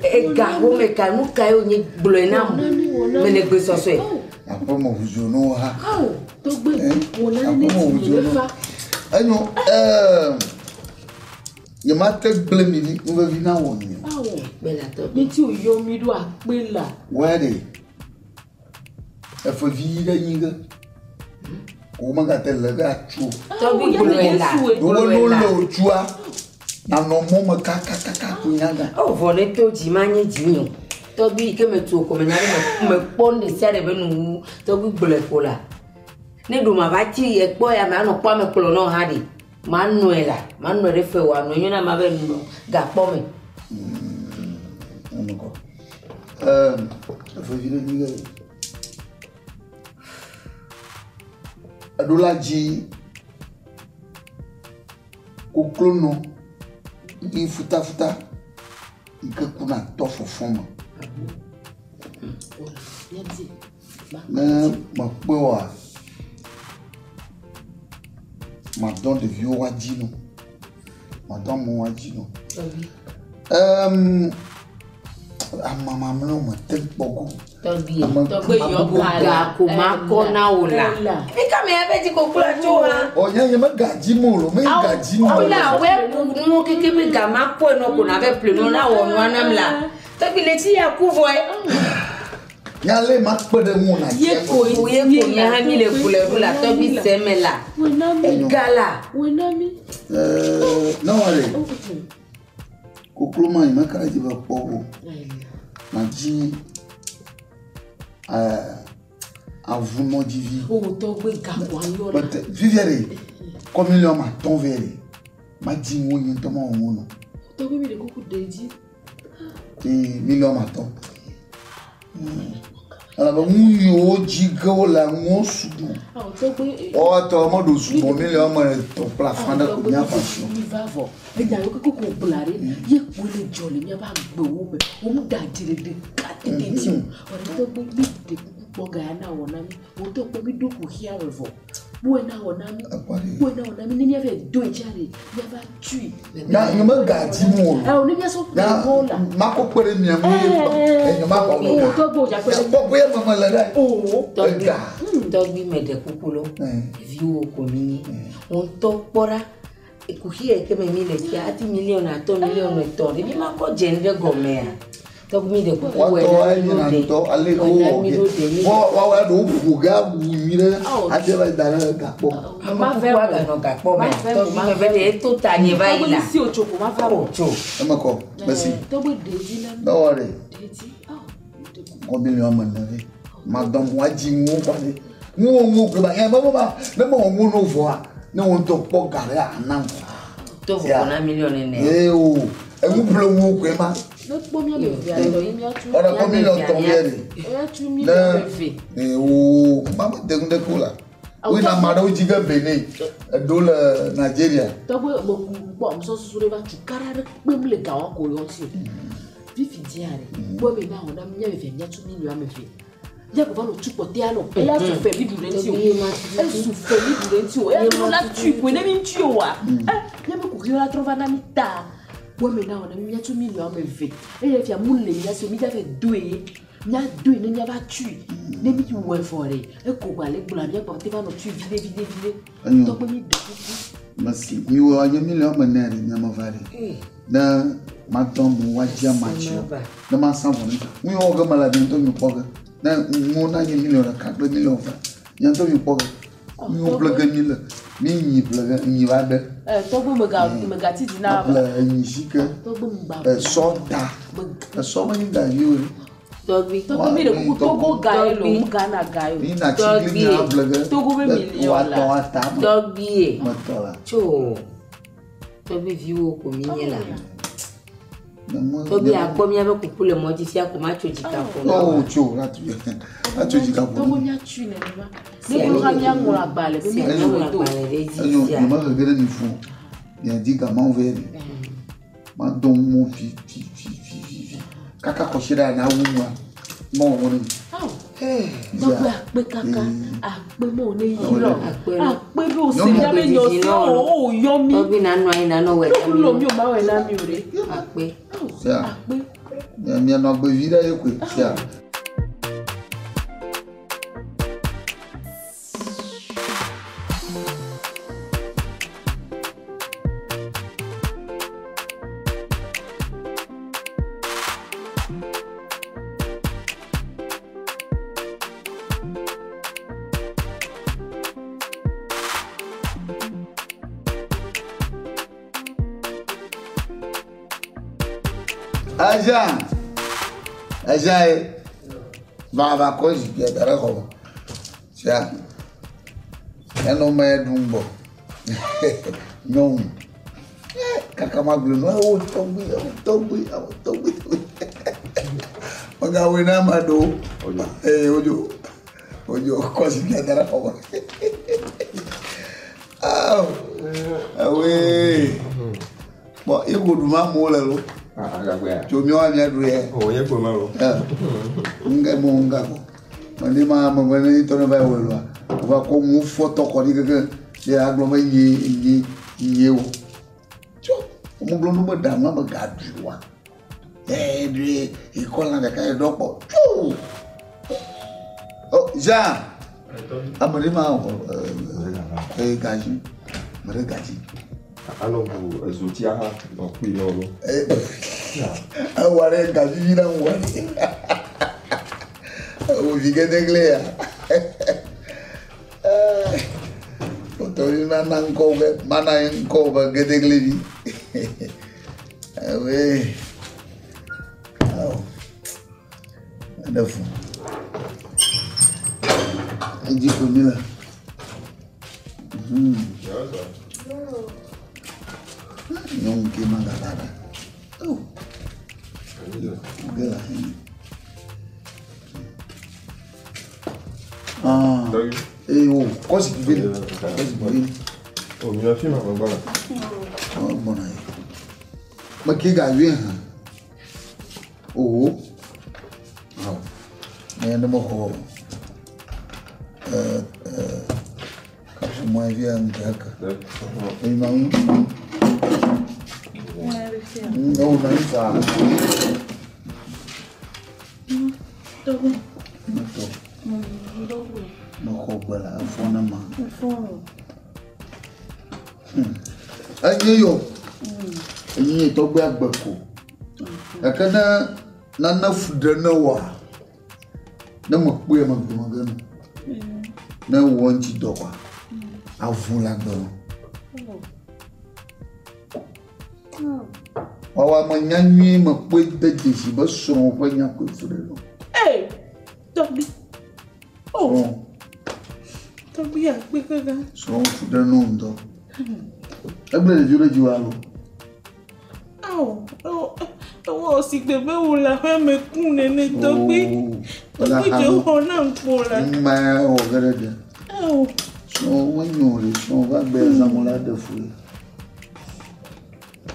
Ega home ka nu ka ye wònye gblɔe nam. Mele gbesɔsɔe. Aƒeme ʋudzo no ha. Awo, tɔgbe wɔ nane ne Aƒeme dzi ʋudzo le no. fa. Enyo ɛɛ nyemate gblẽ mi ɖi nuvevi na wɔ mi o. Awo, Bela tɔgbe. ne ti wòyɔ mi ɖo akpe la. Wɔe ɖe efe vi ɖe nyi ge. Ko megate le ge atsu o. Tɔgbe gblɔe la. Ɖowo Gblɔe no la. le otsua nanɔ mɔ me kakakaka ko nyaga. Awo vɔ ne to dzi ma nye dzi o. Tɔgbe yi ke metu o ko menya be mekpɔ nu ɖe sia ɖe be nuwu. Tɔgbe gblɔe ko la. Ne ɖo ma va tsi ekpɔ ya ma nɔ kpɔ ame kplɔ nɔ hã ɖe. Ma nɔe la, ma nɔe ɖe fe wòanɔ enyo na ma be nɔ gakpɔ me. Enukɔ. Ɛɛ efe vi ɖe nyi ge. Eɖo la dzi koklonɔ yi futafuta yi ke kuna tɔ fɔfɔ me. Ne mekpɔe oa, madɔ ɖeviwo woadzi no. Madɔ amewo woadzi no. Tɔgbe. Ɛɛm, ame mamlɛwo mete kpɔ go. Tɔgbe. Ame- Tɔgbe yɔ ame- ga la. Ga ko ma kɔ na wò la. Ela. Fi ka me ya be dzi koklo tso ha. Ɔ nye nye megadzi mo lo, megadzi mo. Awo la wɛ nuwo keke be ga ma kɔe nɔ ko na be ple nɔ na wɔ nua nam la. Tɔgbe le tsi ya ku vɔe. Nya le ma kpe ɖe ŋu na Ye ko Wo ye ko nye hã mi le ku le ɖu la tɔgbe se me la. Wɔ na mi. Ga la. Wɔ na mi. Ɛɛ, ne wɔ ɖe, koklo ma yi meka ɖe dzi be kpɔ go. Madzi ɛɛ avunɔdzivi. O tɔgbe ga ko ayɔ la. Mete fifia ɖe, kɔ miliɔn ma tɔn vɛ ɖe, madzi ŋu nye ŋutɔ mawɔ ŋu nɔ. Tɔgbe mi le kuku ɖe dzi. Ee, miliɔn ma tɔn. Elabe nu yiwo dzi ge wole ŋuwo sugbɔ. Awo tɔgbe. Wɔwɔtɔ meɖo sugbɔ miliɔn me etɔ̃ kple afã ɖe ko míaƒe asi o. Mi va vɔ. Enya yo keke ko gblɔa ɖe. Ye ko le dzɔ le míaƒe agbewo me. Wo mu da dzi le ɖeka tete dzi o. Ɔɖe tɔgbe mi ɖe kuku kpɔ ga ya na wɔ na mi. Wo tɔgbe mi ɖo kuxia me vɔ. Kpɔe na wɔ na mi. Ekpɔ ɖe. Kpɔe na wɔ na mi ne míava do etsia ɖe míava tui. Nya nye megadzi mo o. Awo ne míasɔ ƒle Nya ŋɔ la. makɔ kpe ɖe mia ŋu ye enye makɔ O wɔ. tɔgbe o dza kpe ɖe. Kpɔ be eme le ɖe. O. Tɔgbe Ega. tɔgbe me ɖe kuku lo. Ɛɛ. Viwo ko mi nyi. Wo ŋutɔ kpɔ ɖa. Kuxi yi ke me mi le fia ati miliɔn atɔ̃ miliɔn etɔ̃ ɖe mi ma kɔ dze nu ɖe gɔmea. Tɔgbe mi ɖe kuku wɔ Woatɔ na mi enyina ɖo ɖe. ŋutɔ ale yi ke Wɔ na wowɔ mi ge. ɖo ɖe mi. Wɔ woawo ya ɖewo ƒo ge awu nyui ɖe hafi va da ɖe gakpɔ me. Ma Ame vɛ kuku mo. aganɔ gakpɔ Ma mea. vɛ mo, Tɔgbe ma me be ɖe eto ta nye va yi Tɔgbe la. mi si o tso ko ma va O mo. tso. Eme kɔ, merci. Tɔgbe ɖe dzi na mi. Ne wɔ ɖe, Ɖe dzi. Awo. Ɖe kuku. kɔ miliɔn me ene vɛ. Madɔ mo adzi ŋuwo kɔ ɖe. Ŋuwo ŋuwo koe ba nya be ba ne mewɔ ŋuwo no vɔa, ne wo ŋutɔ kpɔ ga ɖe anam. To vovo na miliɔn ene. Ye o, enu ƒle ŋuwo koe ma. Ne kpɔ míame vea tɔ ye míatu. Ɔɖe kɔ miliɔn tɔ̃ vɛ ɖe. Míatu Ne miliɔn eve. ee o, ma me de nu ɖeke o la. Woyina ame aɖewo dzi ge Benin, eɖewo le Nigeria. Tɔgbe meku kpɔ musɔ susu ɖe va tukaɖa ɖe kpem le gawa ko yɔ ŋuti o. Fifi dzia ɖe, kpɔ eme na wɔ na míame vea míatu miliɔn ame eve. Míagbɔ va nɔ tu kpɔtɛa nɔ. Eya su fɛ mi ɖu ɖe ŋuti o. Esu fɛ mi ɖu ɖe ŋuti o. Eya trɔ la tui koe ne mi ŋuti o wa. Ɛ míabe kuxiwo la trɔ va na mi ta. Kpɔ eme na wɔ na mi míatu miliɔn ame eve. Eye fia mu le mía si o mi dza vɛ doe. Míadoe ne míava tui. Ne mi wɔe vɔ ɖe, eko gba le gblɔa míagbɔ te va nɔ tui viɖe viɖe viɖe. Enyo. Tɔgbe mi ɖe kuku. Merci. Miwɔ nye miliɔn me ene ɖe miame va ɖe. Ne madɔ amewo woadzi amatsi o. Ne masa vɔ ne. Nu yiwo wɔ ge mele mia ŋutɔ mi kpɔ ge. Ne nuwo na nye miliɔn ɖeka kple miliɔn eve. Mia ŋutɔ mi kpɔ ge. Nuyiwo ƒle ge mi le. Mi nyi ƒle ge, nyi va ɖe. Tɔgbe mega megati di na Ƒle enyi si ke tɔgbe mgba esɔ ta. Esɔ menye gavi o. Tɔgbe. tɔgbe mi le kuku Togo ga ye lo mu Ghana ga ye Mi o. na tsigli mi aƒle ge. Togo be miliɔn la. Woatɔ ata me. Tɔgbe. Metɔ la. Tso. Tɔgbi viwo ko mi nye la. Nyemɔ- Tɔgbi akpɔ míaƒe kuku le mɔ dzi fia ko matso dzika ƒo na Oh, wo. tso, la tso dzika ƒo. Tɔgbi míatui nenema. Ne klo xa míaŋlɔ agbalẽ be Sia míaŋlɔ míaŋlɔ do. agbalẽ ɖe edzi Enyo, sia. nyemehege ɖe mi fu. Miadi gamawo vɛ ɖe. Madɔ ŋu fi fi fi fi fi fi. Kaka kɔsi ɖe na wu nua. Mɔ wɔ ne mi. Awo. Tɔgbi akpe kaka akpe mɔ ne yi lɔ. Akpe lɔ. Akpe be o se míabe nyɔ si o o yɔ mi. Tɔgbi nanɔ anyi nanɔ wɛ na Lɔ mi. mi o ma wɛ na mi o ɖe. Akpe. Sia. Akpe. Mianɔ agbevi ɖe ye koe. Sia. Aja. Aja ye. Va va kɔ zikpuia da ɖe xɔ me. Sia. Enɔ me ɖum gbɔ. Nyɔnu. Eh, Kaka ma gblɔ nu ewo tɔgbi ewo tɔgbi ewo tɔgbi. Megawoe na ame aɖewo. Eye wodzo wodzo kɔ zikpuia da ɖe xɔ me. Awo. Ewoe. Bɔn iko ɖu ma amewo le lo. Tso míawo míaɖu yɛ. Ŋgɛ mo ŋga ko. Mɛ ma me me ne tɔ ne va yi wɔ loa, wova kɔ ŋu fɔ tɔ kɔ ɖi keke ye agblɔ be nye nye nye wo. Tso womegblɔ nu be ɖa nua me gaɖui wa. Ɛɛ ɖui ekɔ lã ɖeka yi ɖɔ kpɔ. Tso. Ɔ Jean. Ame ɖe ma wɔ ɛɛ gadzi. Ame ɖe gadzi. Anɔ bu ezotia hã nɔ kpui nɔ lo. Ewɔ ɖe gadzi vi na ŋu wa. Wo vi gedegle ya. Wotɔ mana ŋkɔ be mana ŋkɔ be gedegle vi. Ewe. Awo. Eɖe fu. Edzi ko mi le. Nyɔnu ke ma gava ɖa. Oh. Ge le afi. Ah. Eye wo kɔ zikpui vi. Kɔ zikpui vi. O mi afi ma gbɔ la. Ɔ gbɔna yi. Meke ga yue hã. Owo. Awo. Ne ne mexɔ ɛɛ ɛɛ kaƒomɔ vi ŋdɔ ke. Eye ma ŋu. Ewo nɔ anyi faa. Tɔgbi. Metɔ. Tɔgbi. Mexɔ gbe le efɔ ne ma. Efɔ. Enye yɔ. Enye tɔgbe agbe ko. Gake ne nane fu ɖe ne woa, ne mekpɔe megblɔ ge nu. Ne wɔ ŋuti dɔ koa, avu le agbe me. Wɔwɔ ame nya nyuie mekpɔe de dzesi be srɔ̃ ƒe nya koe fu ɖe nɔ. Ee tɔgbi. O Srɔ̃ tɔgbi akpe kaka. srɔ̃ fu ɖe nɔ ŋutɔ. Egblẽ ɖeviwo ɖe dziwò alo? Awo ewɔ ewɔ sigbe be wo le aƒe me kum nene tɔgbi. Oo, ele Tɔgbi ha dze nu. xɔ na ŋkpo la. Ŋma wɔ ge ɖe ɖe. Awo. Srɔ̃ menyo ɖe srɔ̃ va gbe zãmu la ɖe fu ye.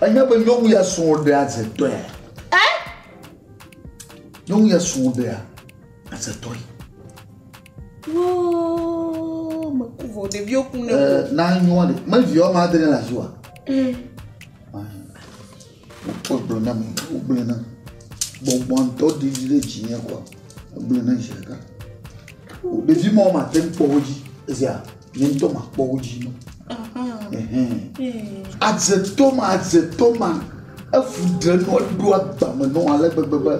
Enya be nyɔnu ya srɔ̃ ɖe azetɔe. Nyɔnu ya srɔ̃ ɖea azetɔe. Woo meku vɔ ɖeviwo kum ne Ɛɛ na nyɔa ɖe me viwo ma adre le asi wa. Wokpɔ gblɔ na me wogblɔ na gbɔgbɔ ŋutɔ ɖiɖi ɖe dzinye kɔa egblɔ na zi ɖeka. Ɖevi mawo mate ŋu kpɔ wo dzi ezia nye ŋutɔ makpɔ wo dzi no. Ɛhɛn. Adzetɔ ma adzetɔ ma efu ɖe nɔ eɖo agbame nɔ ale gbegbe be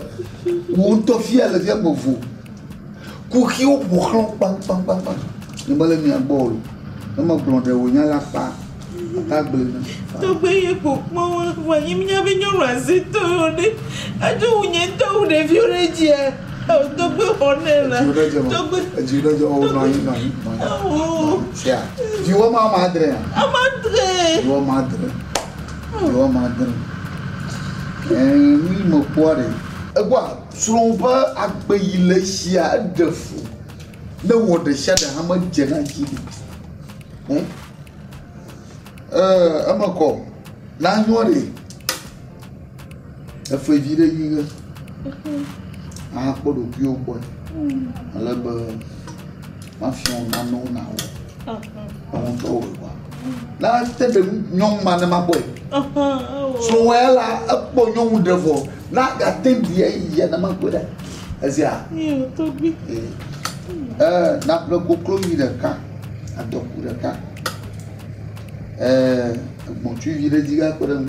wo ŋutɔ fia le fia me vo. Kuxiwo ƒo xlã wo kpaŋkpaŋkpaŋ. Nye mele mia gbɔ o. Ne megblɔ ɖe wònya la fa ata gblẽ na. Tɔgbi ye ko kpɔ wa vɔ nyi míabe nyɔnu azetɔ yɔ ɖe. Adzo wu nye ŋutɔ wu ɖeviwo ɖe dzia. Awo tɔgbi xɔ nɛ la. Edziwo ɖe dze ma. Tɔgbi. Edziwo ɖe dze o nɔ anyi nɔ anyi nɔ anyi. Awo. Sia. Viwo ma ame adre ya. Ame adre. Viwo ame adre. Yewoa ma adre. Ɛɛ nu yi mekpɔa ɖe. Egbɔa srɔ̃wò ƒe agbe yi le esia eɖe fu. Ne wɔ ɖe sia ɖe hã medze na dzi ɖo. Ɛ ɛɛ eme kɔ. Na nyɔ ɖe. Efe vi ɖe nyi ge. Ahakpɔ ɖokuiwo gbɔe. Ale be mafia wò nanewo nawɔ. Ewo ŋutɔ wɔe kpɔa. Na te ɖe nyɔnu ma ne makpɔe. Srɔ̃wò ya la ekpɔ nyɔnu ɖe vɔ. Na gate ɖi eya ne makpɔe ɖa. Ezia? Ee, naƒle koklovi ɖeka, adɔku ɖeka. Ee, gbɔ̃tsuivi ɖe dzi akpe ɖe eŋu.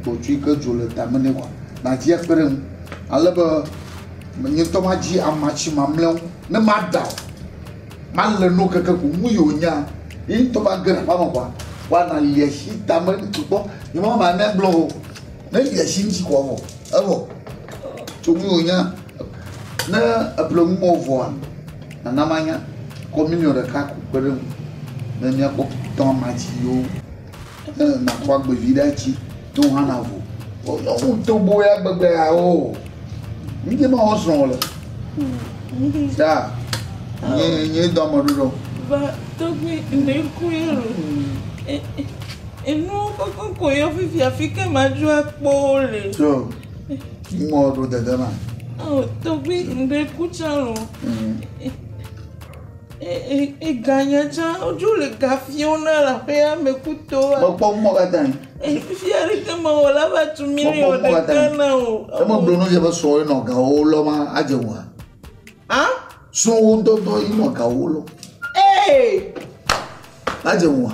Gbɔ̃tsui ke dzo le tame nɛ kɔa, nadzi akpe ɖe eŋu. Ale be nye ŋutɔ madzi amatsi mamlɛwo. Ne maɖa o, male no keke ko nu yi wònya, ye ŋutɔ va ge ɖe aƒea me kɔa, woana li asi tame kpɔ. Nye ma ma ne gblɔ o. Ne li asi ŋuti kɔ vɔ, evɔ. Tso nu yi wònya. Ne eƒle nu mɔ vɔa, nana manya. Kɔ miliɔn ɖeka ko kpe ɖe eŋu ne míakpɔ tɔ amatsi yiwo. Ne nakɔ agbevi ɖe atsi, ne wò hã navo. Nyɔnu tobo ya gbegbe ya o. Ŋdi ma wɔ srɔ̃ le. Ya, nye nye dɔ ame ɖoɖo. Va tɔgbi ŋɖe ku ye lo. Enuwo kɔkɔ ko yɔ fifi afi ke ma dzo akpɔ wo le. So, ŋmɔ ɖo dede ma. Oh, tɔgbi ŋɖe ku tsã lo. Eganya tsã wodzo le ga fiɔ na le aƒea me kutoa. Mekpɔ ŋmɔ katã. Fifia ɖeke mewɔ la va tu miliɔn ɖeka na o. Eme gblɔ nu dze be srɔ̃wo nɔ gawo lɔ ma adze ŋua. Ah? Srɔ̃wo ŋutɔŋutɔ yi nɔ gawo lɔ. Ee! Adze ŋua.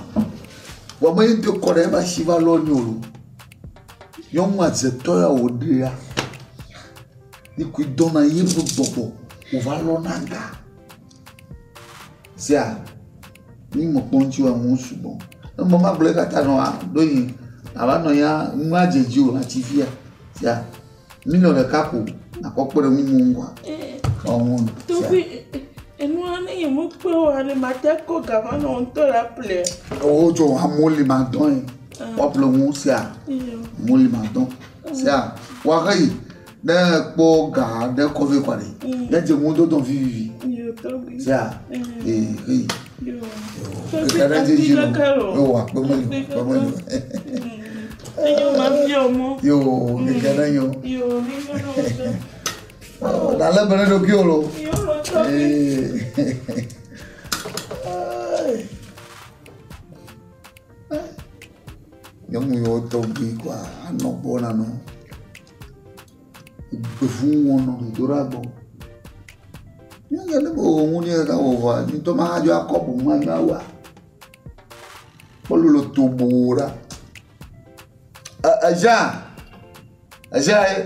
Vɔ me ŋutɔ kɔ ɖe eƒe asi va lɔ ni o lo. Nyɔnu adzetɔ ya wòɖea. Yi koe dɔna ye ƒe gbɔgbɔ wòva lɔna ga. Sia, mi mekpɔ ŋuti wa ŋu sugbɔ. Ne me magblɔe katã nɔ ɖo yi ava nɔ ya nu adze dzi o natsi fia. Sia, miliɔn ɖeka ko nakɔ kpe ɖe ŋu ŋua. Ɔŋu. Tobi, enua ne nye mekpɔe oa ɖe mate kɔ ga va nɔ ŋutɔ la ƒle. Wo tso amewo li ma dɔn ye. Woaƒle ŋu sia. Amewo li ma dɔn. Sia, woaxe yi. Ne kpɔ ga ɖe kɔ vɛ kɔ ɖe. Ne dze ŋu dɔdɔ vivivi. Sia, ee, hey. Keke ɖe dze dzi lo. Yo, akpe meli, akpe meli. Yo, keke ɖe nyo. Nalé be ne ɖokuiwò lo. Ee. Nyɔnu yiwo tɔgbi kɔa anɔ gbɔ nanɔ. Gbevu wɔnɔ dodo ɖa gbɔ. Nyɔnu ne mewɔ nu ɖe ka wɔ vɔa, ŋutɔ ma dzo akɔ boŋ ma dzo awua. Kpɔ lolo tobo ɖa. Ɛ Jean, Jean ye.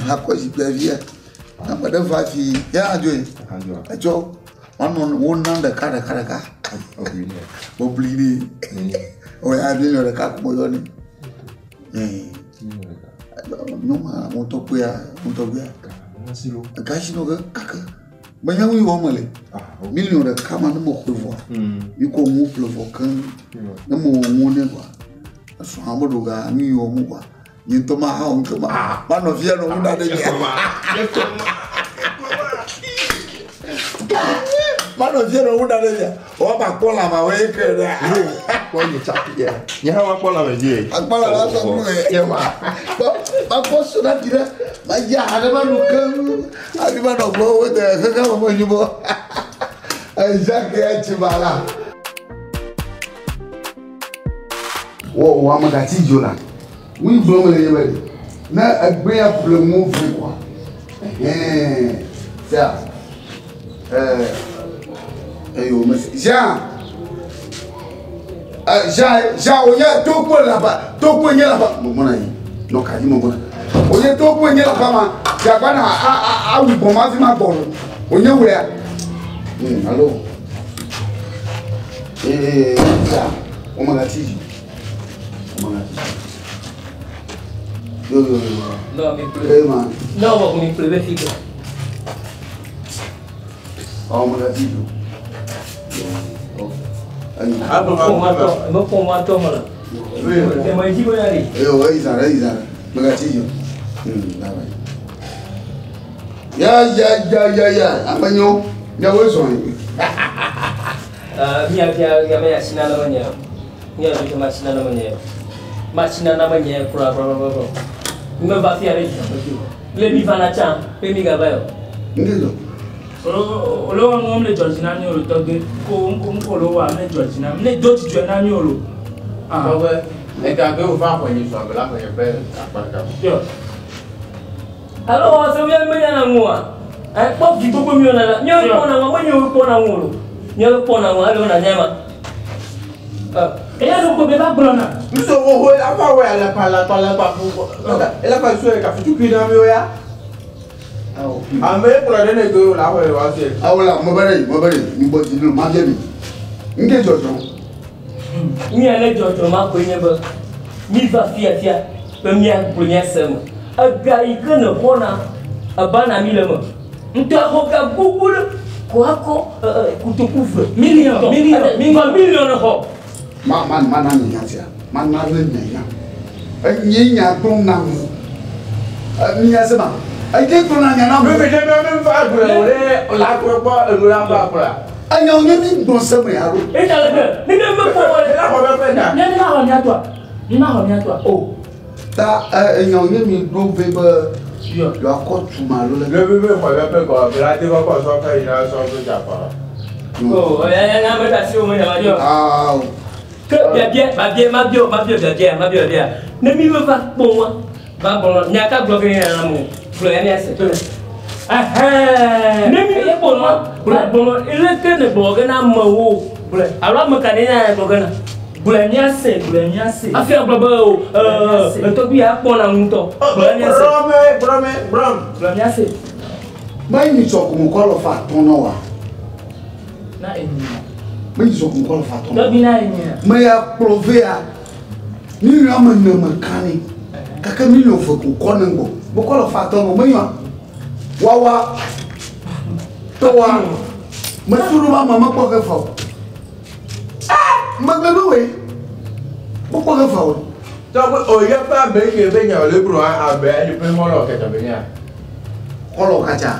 Akɔ zikpuia via. Ame ɖe va fi ya hã dzoe. Etsɔ woanɔ wonam ɖeka ɖeka ɖeka. Mebli nɛ. Oya miliɔn ɖeka ko meyɔ nɛ. Nyɔnua ŋutɔ kpɔea ŋutɔ gbea. Gasi no ke kake. Menya nu yi wɔm mele. Miliɔn ɖeka ma ne mexɔe vɔa, mi kɔ nu ƒle vɔ keŋ. Ne mewɔ nuwo nɛ vɔa, esrɔ̃a meɖo ga nu yi wɔm vɔa, nye ŋutɔ maha wɔ ŋke ma manɔ fia nɔ nu ɖa ɖe mia. Manɔ fia nɔ nu ɖa ɖe mia. Wɔ ma kpɔ lãme wo ye ke ɖe. Kpɔ nye tsapi yɛ. Nye hã makpɔ lãme dzi. Akpɔ lãme asɔ nu le. Yɛ ma. Kpɔ makpɔ soda ti ɖe. Ma dzi aha ɖe ma nu keŋ. Hafi ma nɔ gbɔ wo de xexe me me nyubɔ. Jacques ya tsi ba la. Wɔ wɔ ame gati dzo la. Ŋui gblɔm le ye be ɖe. Ne egbe ya ƒle ŋu vɛ kɔa. Ɛhɛn. Sia. Ɛɛ. Eyo me Jean. Jean Jean onye tokpo le aƒe tokpo nye le aƒe mɔmɔ na yi nɔ ka dzi mɔmɔ na onye tokpo nye le aƒe ma dzagba na a a awu gbɔn ma fi ma gbɔ no onye wea alo ee ya wɔn ma ti dzi wɔn ma ti dzi yo yo yo Non, mi ple. ee ma Non, bon, mi ple be fi ke. wɔn ma ti dzi o. Enyo. Mekpɔ ŋua tɔ me le. Eme dzi be ya ɖi. Eyo, eyi zã ɖe, eyi zã ɖe. Megatsi dzi o. Bye bye. Ya, ya, ya, ya, ya. Ame nyo. Miawoe zɔ yi. Mia fia ya me asi na me nye. Mia fia ma asi na me nye. Ma asi na me nye kura kura kura kura. Me va fia ɖe dzi ƒe Le mi va na tsã, pe mi gava yɔ. Ŋke zɔ. Olo wa ŋu le dzɔ dzi na mi o le tɔgbe. Ko ŋko ŋko lo wa le dzɔ dzi na mi. Ne do dzidzɔ na mi o lo. Tɔgbe, ega be wòva xɔ nyi sɔn la xɔ nye ƒe akpa ɖeka. Yɔ. Alo wɔ se mia me na ŋua. Kpɔ vi gbogbo mi na la. Mia kpɔ na ŋua, me nyo kpɔ na ŋu lo. Mia kpɔ na ŋua, alo na nya ma. Eya ɖo ko be va gblɔ na. Nuso xoxo la fa wɔ ya le pa la pa la pa fu. Ela fa su ka futu kui na mi o ya. Ame kplɔ ɖe ne do la xɔ wa se. Awo la, mo bere, mo bere, mi bɔ dzi ma bia mi. Ŋke dzɔdzɔ. Mia le dzɔdzɔ ma koe nye be mi va fia fia be mia gblɔ mia se me. Ega yi ke ne xɔna eba na mi le me. Ŋutɔ xɔ ga gbogbo ɖe ko akɔ kotoku ve. Million, million, million, million ne xɔ. Ma ma ma na mi nya sia. Ma na le nya nya. Enye nya gblɔm na mi. Mi nya se ma. Enye gblɔm na nya na mi. Mi fi mi mi fa gblɔ wo ɖe la kplɔ kpɔ enu la fa kplɔa. Enye nye mi gblɔ se me ya ɖo. Eta le ke. Mi mi me kpɔ wɔ La xɔ bɛ fɛ ta. Mia mi ma xɔ mia tɔa. Mi ma xɔ mia tɔa. O. Ta enye nye mi ɖo ve be yɔ akɔ tuma lo le. Le mi mi xɔ bɛ fɛ kɔ la te kɔ kɔ sɔ fɛ yi na sɔ fɛ dza kɔ. O ya ya ya me ta si o me nya ma di. Awo. Ke biabia mabia mabia mabia biabia mabia biabia. Ne mi me va kpɔ wa va gblɔ nya ka gblɔ ke ne na mo gblɔ ya mia se. Ne mi me kpɔ wa gblɔ gblɔ ele ke ne gblɔ ke na amewo Gblɔe. alo ame ka ne nya gblɔ ke na. Gblɔe mia se, gblɔe mia se. Hafi agblɔ be o etɔgbi ya kpɔ na ŋutɔ. Gblɔ ya mia se. Gblɔme gblɔme gblɔm. Gblɔe mia se. Me nyi sɔ ko mo kɔ lɔ fa tɔn na wa. Na enyi. Me nyi sɔ ko mo kɔ lɔ fa tɔn. Tɔgbi na enyi. Me ya kplɔ ve ya. Million ame ne me kan ni. Kake million ve ko kɔ ne ŋgbɔ. Mo kɔ lɔ fa tɔn mo me nyɔ. Wawa. Tɔwa. Me tu ɖo ma me me kpɔ ke fa o. Me gbe ɖo we. Mo kpɔ ke fa o. Tɔgbe o yɛ ƒe ame ke be nya le gblɔ abe ayi ƒe xɔlɔ kɛtɛ be nya. Xɔlɔ katsa.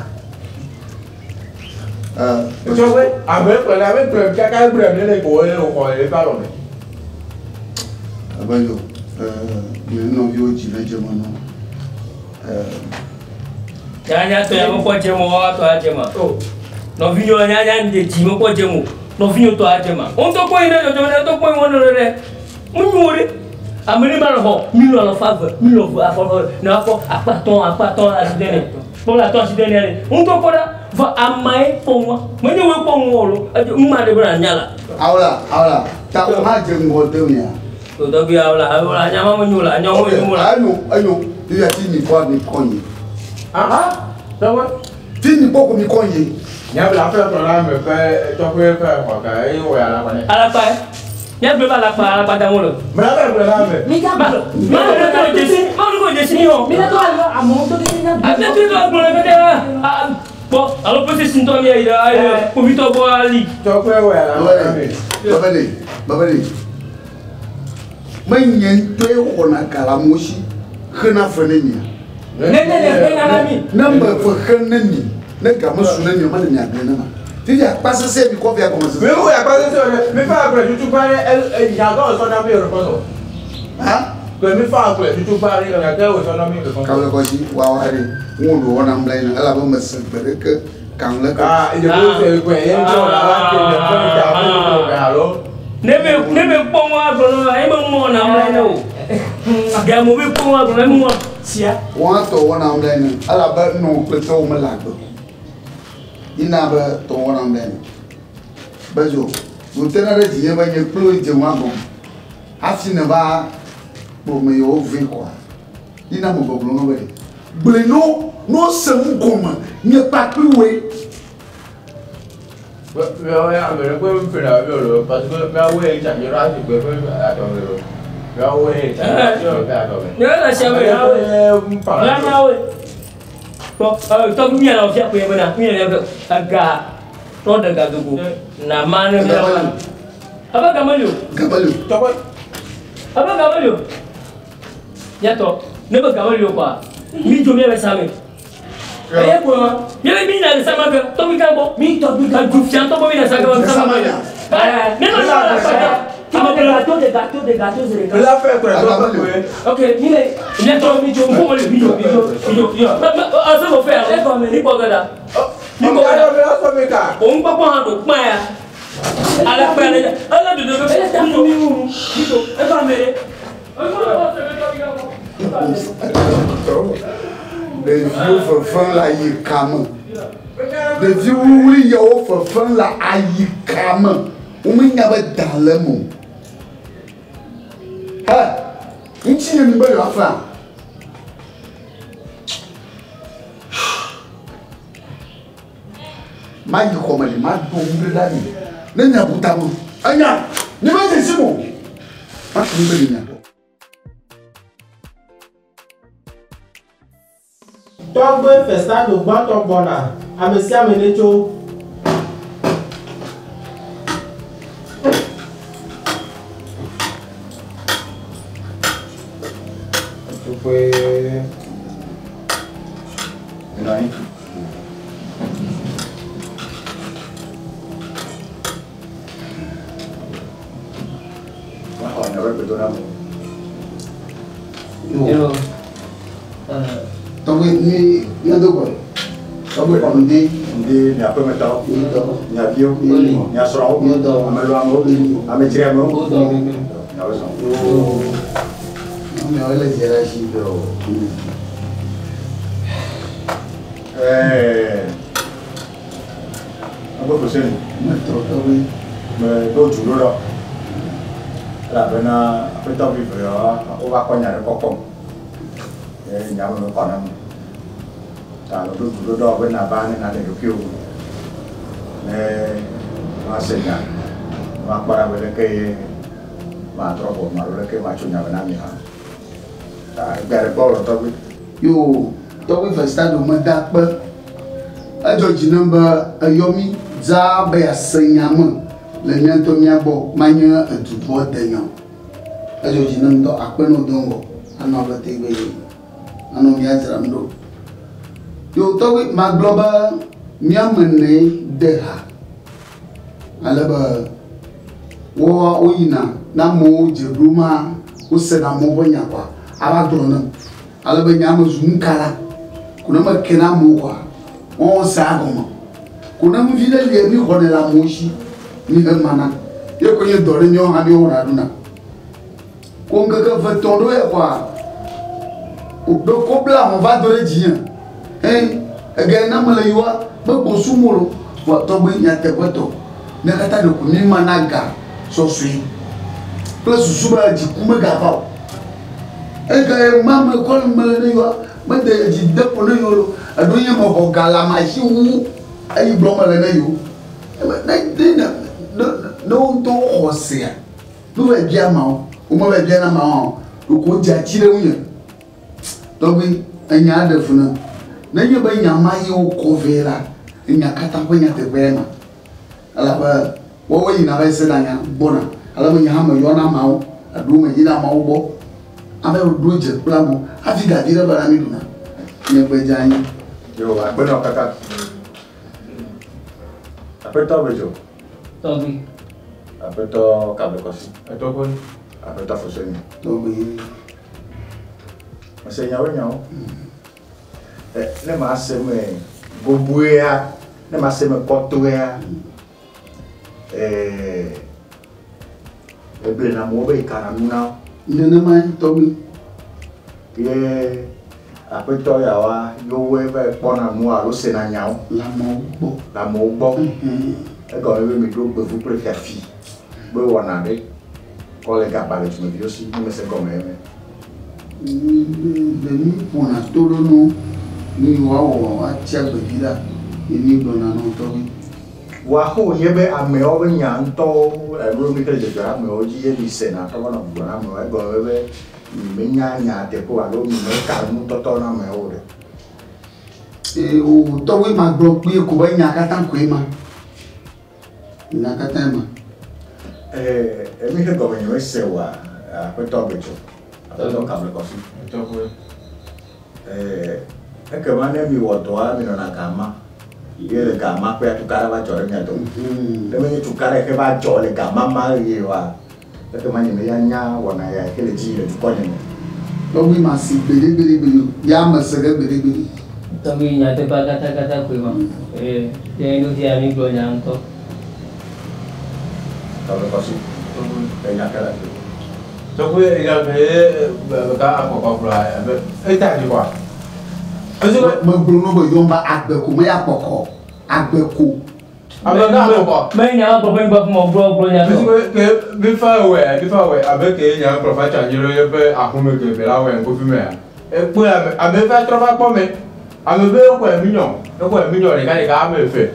Tɔgbe ame kplɔ la ame kplɔ kaka gblɔ ne le ko le xɔ le ba lɔ me. Abe yo, nye nɔviwo dzi le dze me nɔ. Nya nya tɔ ya mekpɔ dze mo wa tɔ adze ma. Nɔvinyo nya nya de dzi mekpɔ dze mo. Nɔvinyo tɔ adze ma. Wo ŋutɔ kpɔ yi ɖe dzɔdzɔ ne ŋutɔ kpɔ yi wɔn ɖe ɖe. Mu nyo ɖe. Ame ɖe ma le xɔ million alafa eve, million eve afɔ eve ne afɔ akpa tɔn akpa tɔn asi ɖe ne. Kpɔ la tɔn asi ɖe ne ɖe. Wo ŋutɔ kpɔ ɖa. Vɔ amae kpɔ ŋua. Menye woe kpɔ ŋua o lo. Edze ŋuma ɖe be na nya la. Awola, awola. Ta wo hã dze ŋgɔ de mia. Tɔgbi awola, awola nya ma me nyo la, nya wo nyo la. Enyo, enyo. Fifia ti mi kɔ mi kɔ yi. Aha. Tɔgbe. Ti mi kpɔ ko mi kɔ yi. Nya bla ƒe kplɔ la ame ƒe tɔgbe ƒe xɔ ka eye wɔ ya la kɔ ne. Alakpa ye. Nya gblɔ be alakpa alakpa da mo le. Mla ƒe kplɔ la ame. Mi ga Ma gblɔ. ma ɖe ko dzesi, ma ɖe ko dzesi ni o. Mi ga to alɔ amewo to keke nya Ate tu to gblɔ le kete kpɔ alo pese si ŋutɔ mi ayi ɖe ayi ɖe kpovitɔ gbɔ ali. Tɔgbe wɔ ya la kɔ na ame. Babele, babele. Me nye ŋutɔe xɔna ga le amewo si xena fe ne mia. Ne ne ne ne na mi. Ne me fe xe ne mi, ne ga me su ne mia, mele mia gblẽ ne ma. Fifia akpa sesẽ mi kɔ via gɔme sese. Mi wɔ ya kpa sese o mi fa kplɔ tutu gba ɖe nya gã wòsɔ na mi yɔrɔ kɔsɔ. Ha? Kple mi fa kplɔ tutu gba ɖe nya gã wòsɔ na mi yɔrɔ kɔsɔ. Kable kɔsi wawa ɖe ŋu ɖo wɔna mla yi na elabe me se gbe ɖeke kan le ke. Aa ìdìbò se kpe ye ŋutɔ la la ke ne fɛn ta fɛn tó ga alo. Ne be ne be kpɔ ŋua gblɔ na eme ŋua na mla yi ne o. Gamo be kpɔ ŋua gblɔ na eme ŋua. Sia. Wɔn tɔ wɔna mla yi na elabe nɔ kple tɔwo me le agbe. Yina be tɔ wɔna mla yi na. Bedzo, wòtena ɖe dzinye be nye kple dze ŋua gɔme. Hafi ne va kplɔ me yewo vɛ kɔa. Yina me gbɔgblɔ me be ɖe. Gblɔe no no se nu gɔme nye kpakpli woe. Miawo ya ame ɖe kpe mi ƒena mi o lo parce que miawo ye tsa mi ɖo asi gbe ƒe atɔme lo. Miawo ye tsa mi ɖo ƒe atɔme. Ne le sia me Miawo ye ŋfa. Mia nyawoe. Kpɔ tɔgbi mia nɔ fia koe bena mia nɔ ega tɔ ɖe gadogo na ma ne mia. Abe gameli o. Gameli o. Tɔgbe. Abe gameli o. Miatɔ, ne be gameli o kɔa, mi dzo mia le same. Eye ko ma, mi le mi na le sama ke, tɔgbi kan bɔ. Mi tɔgbi kan Du fiatɔ bɔ mi na sa ke, sama ke. Ne ma sa la sa. Ame des gâteaux, des gâteaux, des gâteaux, des gâteaux. La fɛ kura dɔ kpe. Ok, mi le miatɔ mi dzo, ŋkɔ mi dzo, mi dzo, mi dzo, mi dzo. Ase mo fɛ yan, mi kpɔ gɛ da. Mi kpɔ gɛ da. Ɔmɔ la sɔ mi ka. Òun gbọ́gbọ́n hàn ló pọ́n ya. Alẹ́ pẹ́ alẹ́ alẹ́ dodo bɛ Ele ta mi dzo. mi wuru. Mi dzo, e ba mi de. Ɖeviwo fefem le ayika me. Ɖevi wluwlui yawo fefem le ayika me. Womenya be da le eme o. He, ŋuti nye mi be yewoafea? Mayi xɔme ɖi, maɖo nu ɖe ɖa mi. Ne miabu tame. Enya, nye medze sim o. Matu nu ɖe mia gbɔ. Tɔgbe Festado gbãtɔ gbɔna, ame sia ame netso. Tukwe. Nani? Yo. Tɔgbe mi míado gbɔ. Tɔgbe kɔnu de. Ndi miaƒemetɔwo, miaviwo, miasrɔ̃wo, ameloamewo, amedzriamewo, miawo zɔn. Miawo le dze ɖe asi. Agbɔ Foseni. Metɔ tɔgbe. Meɖo du ɖo ɖɔ. Elabena aƒetɔ vive yawoa, wova kɔ nya ɖe kɔkɔm. Ye nyawo me kɔ nam. Ta meɖo du ɖo ɖɔ be nava ne naɖe ɖokuiwò. Ne woase nya, ne woakpɔ ɖa be leke ye matrɔ ʋɔnu alo leke matso nya me na mi hã. Ta egbe ɖe gbɔ wò tɔgbi. Yo, tɔgbe Festado meda akpe. Edzɔ dzi nam be eyɔ mi dzaa be yease nya me le mía ŋutɔ mía gbɔ manye edukɔ de nya o. Edzɔ dzi nam ŋutɔ akpe ne wo do ŋgɔ anɔ abe tegbe yi anɔ mía dzram ɖo. Yo tɔgbe magblɔ be míame ene de ha ale be woa woyina ne amewo dze ɖom ma wosena amewo ƒe nya kɔa ava gblɔ nam ale be nya me zu nukala ko ne meke na amewo kɔa woawo sea gɔme ko ne nuvi ɖe lia mi xɔnɛ le amewo si mi he mana ye ko nye dɔ ɖe míawo hã míewɔna ɖuna ko ŋkeke ve tɔ̃ ɖo ya kɔa ɖo ko bla amewo va do ɖe dzinye eye ege ne mele yiwa megbɔ sumo lo vɔ tɔgbe nyateƒetɔ mía katã ɖeko mi mana ga sɔsɔe kple susu be dziku megava o ege ma me kɔ le mele ne yiwa mede dzi de ƒo ne yiwo lo eɖo nye mexɔ ga le ame si wu eyi gblɔm mele ne yiwo ebe ne ne ne ne ne wo ŋutɔ xɔ sea nu va bia ameawo womeva bia na ameawo hã o ɖeko wodze atsi ɖe ŋunye tɔgbi enya ɖe fu nam nenye be nya ma ye wokɔ vɛ la enya katã ƒe nyateƒe ma elabe woawo yina va se na nya gbɔna ale be nye hã meyɔna ameawo eɖewo meyina ameawo gbɔ ame ɖo dze kple amewo hafi gavi ɖe va na mi ɖuna nye gbe dze anyi. Yo, akpenɔ kaka. Aƒetɔ Bedzo. Tɔgbi. Aƒetɔ Kabekɔsi. Etɔgbe. Aƒetɔ Foseni. Tɔgbi. Mese nyawo nyawo. Ne ma se me goboea, ne ma se me kɔtoea, eblena amewo be yikana nu na wo. Nenema tɔgbi. Ye aƒetɔ yawoa, yewoe va kpɔna nu alo sena nyawo. Le amewo gbɔ. Le amewo gbɔ. Egɔme be miɖo gbevu kple fiafi be wɔna ɖe kɔ le gaba le dumeviwo si ne mese gɔme eme. Le mi ƒona to ɖo nu nu yi woawɔ atsi agbevi la ye mi gblɔna na wo tɔgbi. Woaxo nye be amewo be nya ŋutɔwo alo mi ke le dzɔdzɔ ɖe amewo dzi ye mi sena trɔ va nɔ gblɔm na amewo egɔme be mi menya nya teƒe o alo mi meka nutɔtɔ na amewo o ɖe. Ee o tɔgbi ma gblɔ kpuie ko be nya katã koe ma. Nya katã ma. Emi he gɔme nye mese oa, aƒetɔ Gbetso, aƒetɔ Kablekɔsi. Ekema ne miwɔ dɔa, minɔna gama. Ye le gama ƒea tukaɖa va dzɔ ɖe mia dome. Ne menye tukaɖa yi ke va dzɔ le gama ma ɣi oa, ekema nye meya nya wɔna ya yi ke le dzi yi le dukɔ nye me. Tɔgbi ma si gbeɖegbeɖegbeɖe o, ya me se ɖe gbeɖegbeɖe. Tɔgbi nyateƒea katakata koe ma. Ee, ye nu fia mi gblɔ nya ŋutɔ. Kablekɔsi, enya ke le afi. Tɔgbi enya ke ye ka akɔkɔ gblɔ abe eta dzi kɔa. Megblɔ nɔ be yɔm ba agbe ko me ya kpɔkɔ. Agbe ko. Ame ka akɔkɔ. Me nya ma gbɔ ƒe ŋgbɔ fún gblɔ gblɔ nya tɔ. Ke bifa wɛ bifa wɛ abe ke nya kplɔ fa tsa nyi ɖe yeƒe aƒeme ke be la wɛ ŋkufi mea. Ekpɔe ame ame va trɔ va kpɔ me. Ame be exɔe minyɔ exɔe minyɔ ɖeka ɖeka ame eve.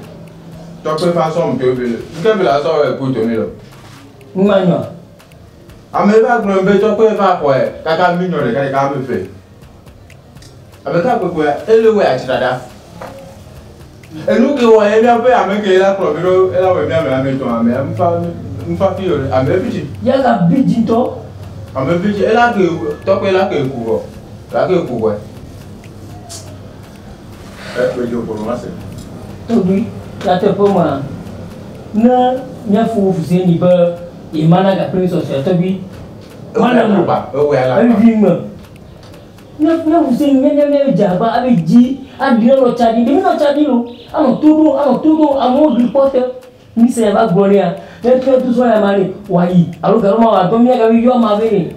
Tɔgbe fa sɔm to be nke be la sɔ wɛ ku to mi lo. Ŋmanyɔ. Ame va gblɔ be tɔgbe va xɔe kaka minyɔ ɖeka ɖeka ame eve. Ame ka gbegbe ele wɛ atsi dada. Enu ke wɔ ye miaƒe ame ke la kplɔ mi ɖo ela wɔ miame ame etɔ̃ ame ŋfa ŋfa fi o ame fi dzi. Yaga bi dzi ŋutɔ. Ame fi dzi ela ke tɔgbe la ke ku vɔ la ke ku vɔ. Ɛ ƒo nu ase. Tɔgbi nyateƒe ma ne míafo Fuseni be yemana gakple mi sɔsɔe tɔgbi. Mana mo Ewɔe ala. evivi me. Mía Fuseni mía mía mía dze agba abe dzi aɖi anɔ tsa ɖi ɖevi nɔ tsa ɖi lo anɔ to ɖo anɔ to ɖo amewo gli kpɔ te. Mi se ya va gblɔ nea ne trɔ tu sɔ ya ma ne wòayi alo galo ma wòadɔ mía gavi yɔ ama vɛ ne.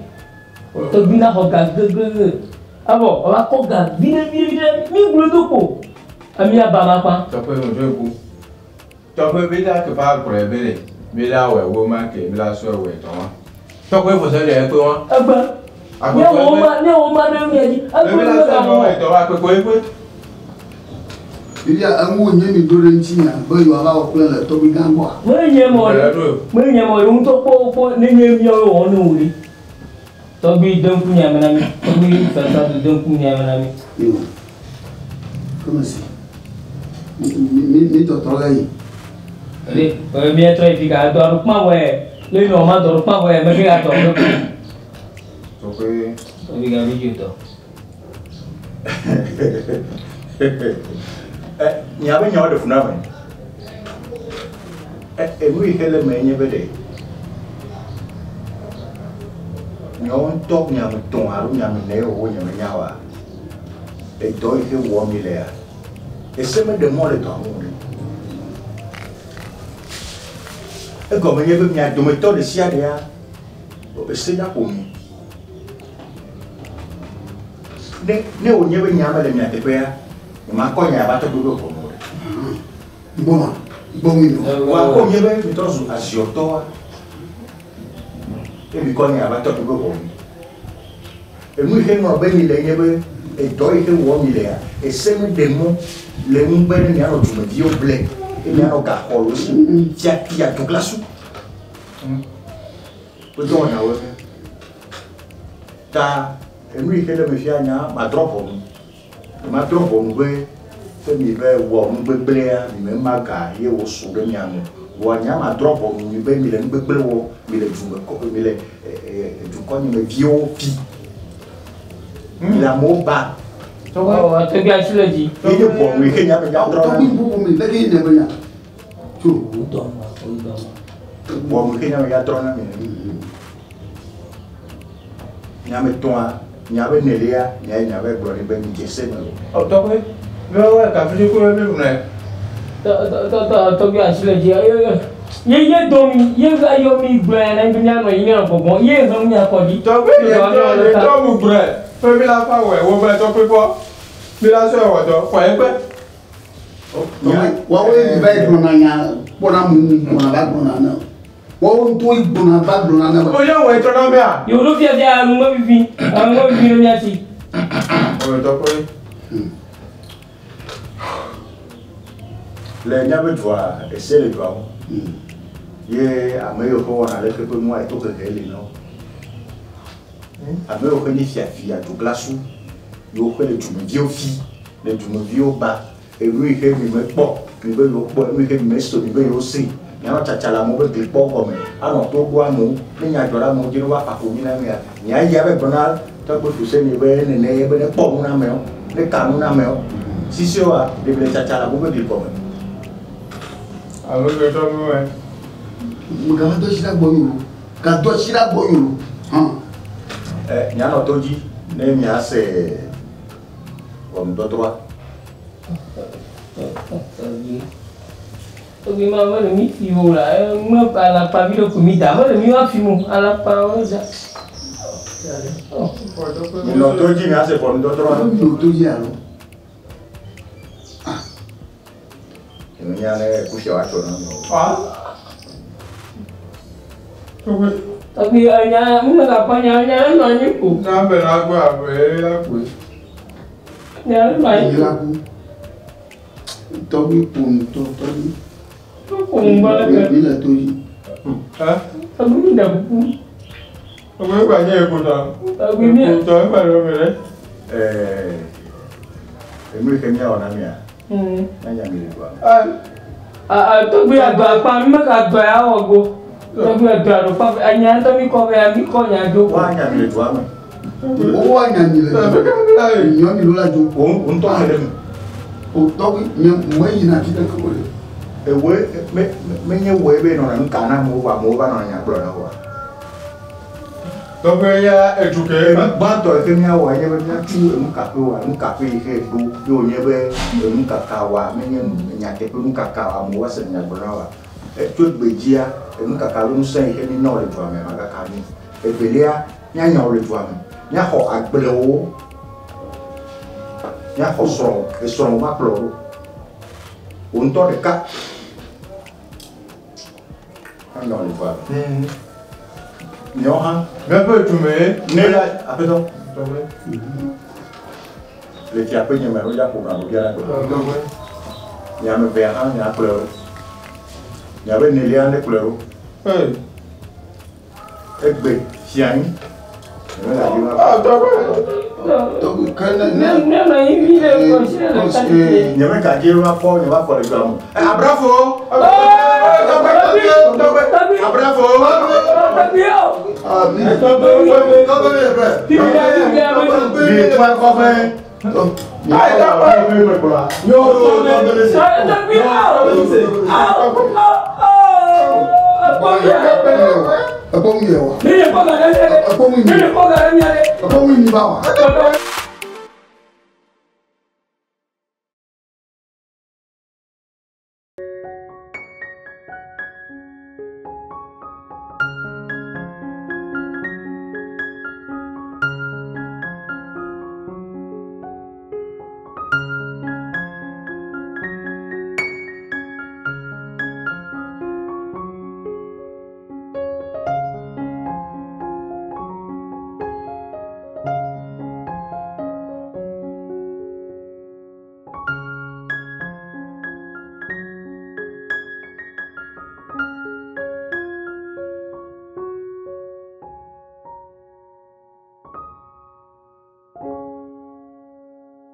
Tɔgbi na xɔ ga gegege. Evɔ wòava kɔ ga viɖe viɖe viɖe mi gblɔe do kpo. Emi aba ma kpa. Tɔgbe mo dzo ku. Tɔgbe bi la ke fa gblɔe be le mi la wɔ wo ma ke mi la sɔ wɔ tɔ wa. Tɔgbe fo se le ekpe wa. Egbe. Míawo ma míawo ma ɖe mia dzi. Egbe Mi la mi sɔ ga wɔ wɔ. tɔ wa kpekpe ekpe. Fifia eŋu nye mi ɖo ɖe ŋutinya be yewoava wɔ kple le tɔgbi gã gbɔa. Menye mɔ ɖe menye mɔ ɖe ŋutɔ kpɔ kpɔ ne nye míawo wɔ ne wò ɖe. Tɔgbi de ŋku nya me na mi. Tɔgbi fɛfɛ do de ŋku nya me na mi. Yo. Kɔmesi. Mi mi mi tɔtɔ le yi. Ɖe ɛ mía trɔ yi fi ka dɔ aɖo kpã wɔ yɛ. Le nɔ ma dɔ aɖo kpã wɔ yɛ mɛ ke ga tɔ ke. Tɔgbe. Tɔgbi ga vi dzi tɔ. Nya be nyawo ɖe fu na ame. Enu yi ke le me nye be ɖe miawo ŋutɔ miame tɔ̃ alo miame ene ye wòwɔ nye menya oa, edɔ yi ke wɔm mi lea, ese meɖe mɔ le dɔa ŋu o. Egɔme nye be mia dometɔ ɖe sia ɖea, ese ya ƒo mi. Ne ne wònye be nya mele mia teƒea, nyemakɔ nya va tɔgbi be ʋɔnu o ɖe. Gbɔma gbɔmi nɔ. Wòakɔ nye be mitrɔ zu aziɔtɔa, ye mikɔ nya va tɔgbi be ʋɔnu. Enu yi ke ŋlɔ be mi le nye be edɔ yi ke wɔm mi lea, ese meɖe mɔ le ŋu be ne mianɔ dumeviwo ble ye mianɔ gaxɔ le wo si fiafia duglasu. Wo dɔwɔnawo nye. Ta enu yi ke le me fia nya madrɔ̃ ʋɔnu. Madrɔ̃ ʋɔnu be be mi be wɔ nu gbegblẽa, mi me ma ga ye wòsu ɖe mia ŋu. Vɔa nya madrɔ̃ ʋɔnu mi be mi le nu gbegblẽ wɔ, mi le dume kɔ, mi le dukɔ nyemeviwo fi. Mi le amewo ba. Ɔ tɔgbi asi le dzi. Ye nye ʋɔnu yi ke nya me nya drɔ̃ na Tɔgbi mi. bubu mi leke yi ne be nya. Tso. Wò dɔ ma wò dɔ ma. Ʋɔnu yi ke nya me nya drɔ̃ na mi. Nya me tɔ̃a, nya be nelia, nya ye nya be gblɔ ɖi be mi dze se me o. Ɔ tɔgbe mi wɔ kafi dzi ko mi ŋlɔe. Tɔ tɔ tɔ tɔgbi asi le dzi. Ye ye dɔ mi ye va yɔ mi gblɔ ya na mi be mianɔ yi mianɔ gbɔgbɔ ye he mia kɔ ɖi. Tɔgbe ye tɔ ye tɔ mu gblɔe fe mi la fa wɔ wo be tɔgbe kpɔ. Mi la sɔ wɔ dɔ xɔ ekpe. Tɔgbi woawoe mi va yi gblɔna nya kpɔna mu gbɔna va gblɔna ne. Woawo ŋutɔ yi gbɔna va gblɔna ne be. O ye wɔ etɔ na mea. Yewo ɖo fiafia nume vivi nume vivi ɖe mia si. Ɔ tɔgbe. Le míaƒe dua, ese le dua ŋu. Ye ame yiwo ke wɔna leke ƒe nua eto hehe li na wo. Ame yiwo ke nye fiafia duglasu, yiwo ke le dumeviwo fi, le dumeviwo ba, enu yi ke mi mekpɔ, mi be yewo kpɔ, enu yi ke mi mese, mi be yewo se. Mianɔ tsatsa le amewo be glikpɔwo gɔme, anɔ to ɖo amewo, ne nya dzɔ ɖe amewo dzi ne woafa konyi na mia. Miayi ava gblɔ na tɔgbe Fuseni be nene ye be nekpɔ nu na amewo, neka nu na amewo. Sisi woa, ɖevi le tsatsa le amewo be gli gɔme. Alo ke tɔgbe wɛ. Megava do asi ɖe gbɔ nyolo. Gado asi ɖe gbɔ nyolo. Hã. Ɛ mianɔ to dzi ne miase ʋɔnudɔdrɔ̃a. Tɔgbi ma mele mi fi o la, me alakpa vi ɖe ko mi da, mele mi wa fi mo, alakpa wo da. Minɔ to dzi miase ʋɔnudɔdrɔ̃a. Nɔ to dzi alo. Nya ne kusia woatso na mi o. Tɔgbi enya, mi me gakpɔ nya, nya ne nɔ anyi ko. Na be la gbɔ abe la koe. Nya ne nɔ anyi Yi ko. la ku. Tɔgbi ƒo nu tɔ tɔgbi. Ƒo nu gbɔ le ke. Mi le to dzi. Tɔgbi mi ɖe kuku. Tɔgbe gba nye ekutɔ. Tɔgbi mi. Ekutɔ egba ɖe me ɖe. Ɛɛ, enu yi ke míawɔ na mia, míanya mi le dua me. Tɔgbi adɔ akpa, mi me ka dɔ ya wɔ go. Tɔgbi adɔ aɖo kpa, enya ŋutɔ mi kɔ be ya mi kɔ nya dzo ko. Woanya mi le dua me. Woanya mi le dua me. Nyɔ mi ɖo la dzo. Wo ŋutɔ me ɖe mi. O tɔgbi nye me yina afi ɖeke o ɖe. Ewoe me menye woe be nɔna nu ka na amewo vɔ amewo va nɔna nya gblɔ na woa. Tɔgbe ya edu ke. Enu gbãtɔ yi ke míawɔ enye be míatu enukakpe wa enukakpe yi ke ɖo ye wònye be enukaka wa menye nu nyateƒe nukaka wa amewo ase nya gblɔ na wa. Etso gbedzia enukaka be ŋusẽ yi ke mi nɔ le dua me magaka mi. Evelia míanya wo le dua me. Míaxɔ agblewo. Míaxɔ srɔ̃ esrɔ̃wo ma kplɔ ɖo. Wò ŋutɔ ɖeka. Anya wo le dua me. Miawo hã. Míaƒe dume. Ne la aƒetɔ. Le fia ƒe nye me wodza ƒo gã bia la gbe. Mia ame evea hã miakplɔe ɖo. Miabe enelia ne kplɔe ɖo. Egbe tsi anyi. Nye me le Tɔgbi ke ne Ne ne nɔ anyi vi ɖe kɔsi ɖe le ka tete. Nye me gadze va kpɔ nye va kɔ le dua me. Ɛ abrafo. Tɔgbi. Abrafo. Tɔgbi o. Ami. Tɔgbe tɔgbe. Tɔgbe mi ƒe. Biblia biblia me. Mi tɔ kɔ fɛ. Ayi tɔgbe. Yo. Tɔgbi o. Ao ao ao. Ekpɔ nu yɛ wa. Ne le kɔ ga ɖe mia ɖe. Ekpɔ nu Ne yi. le kɔ ga ɖe mia ɖe. Ekpɔ nu yi ba wa. Tɔgbi.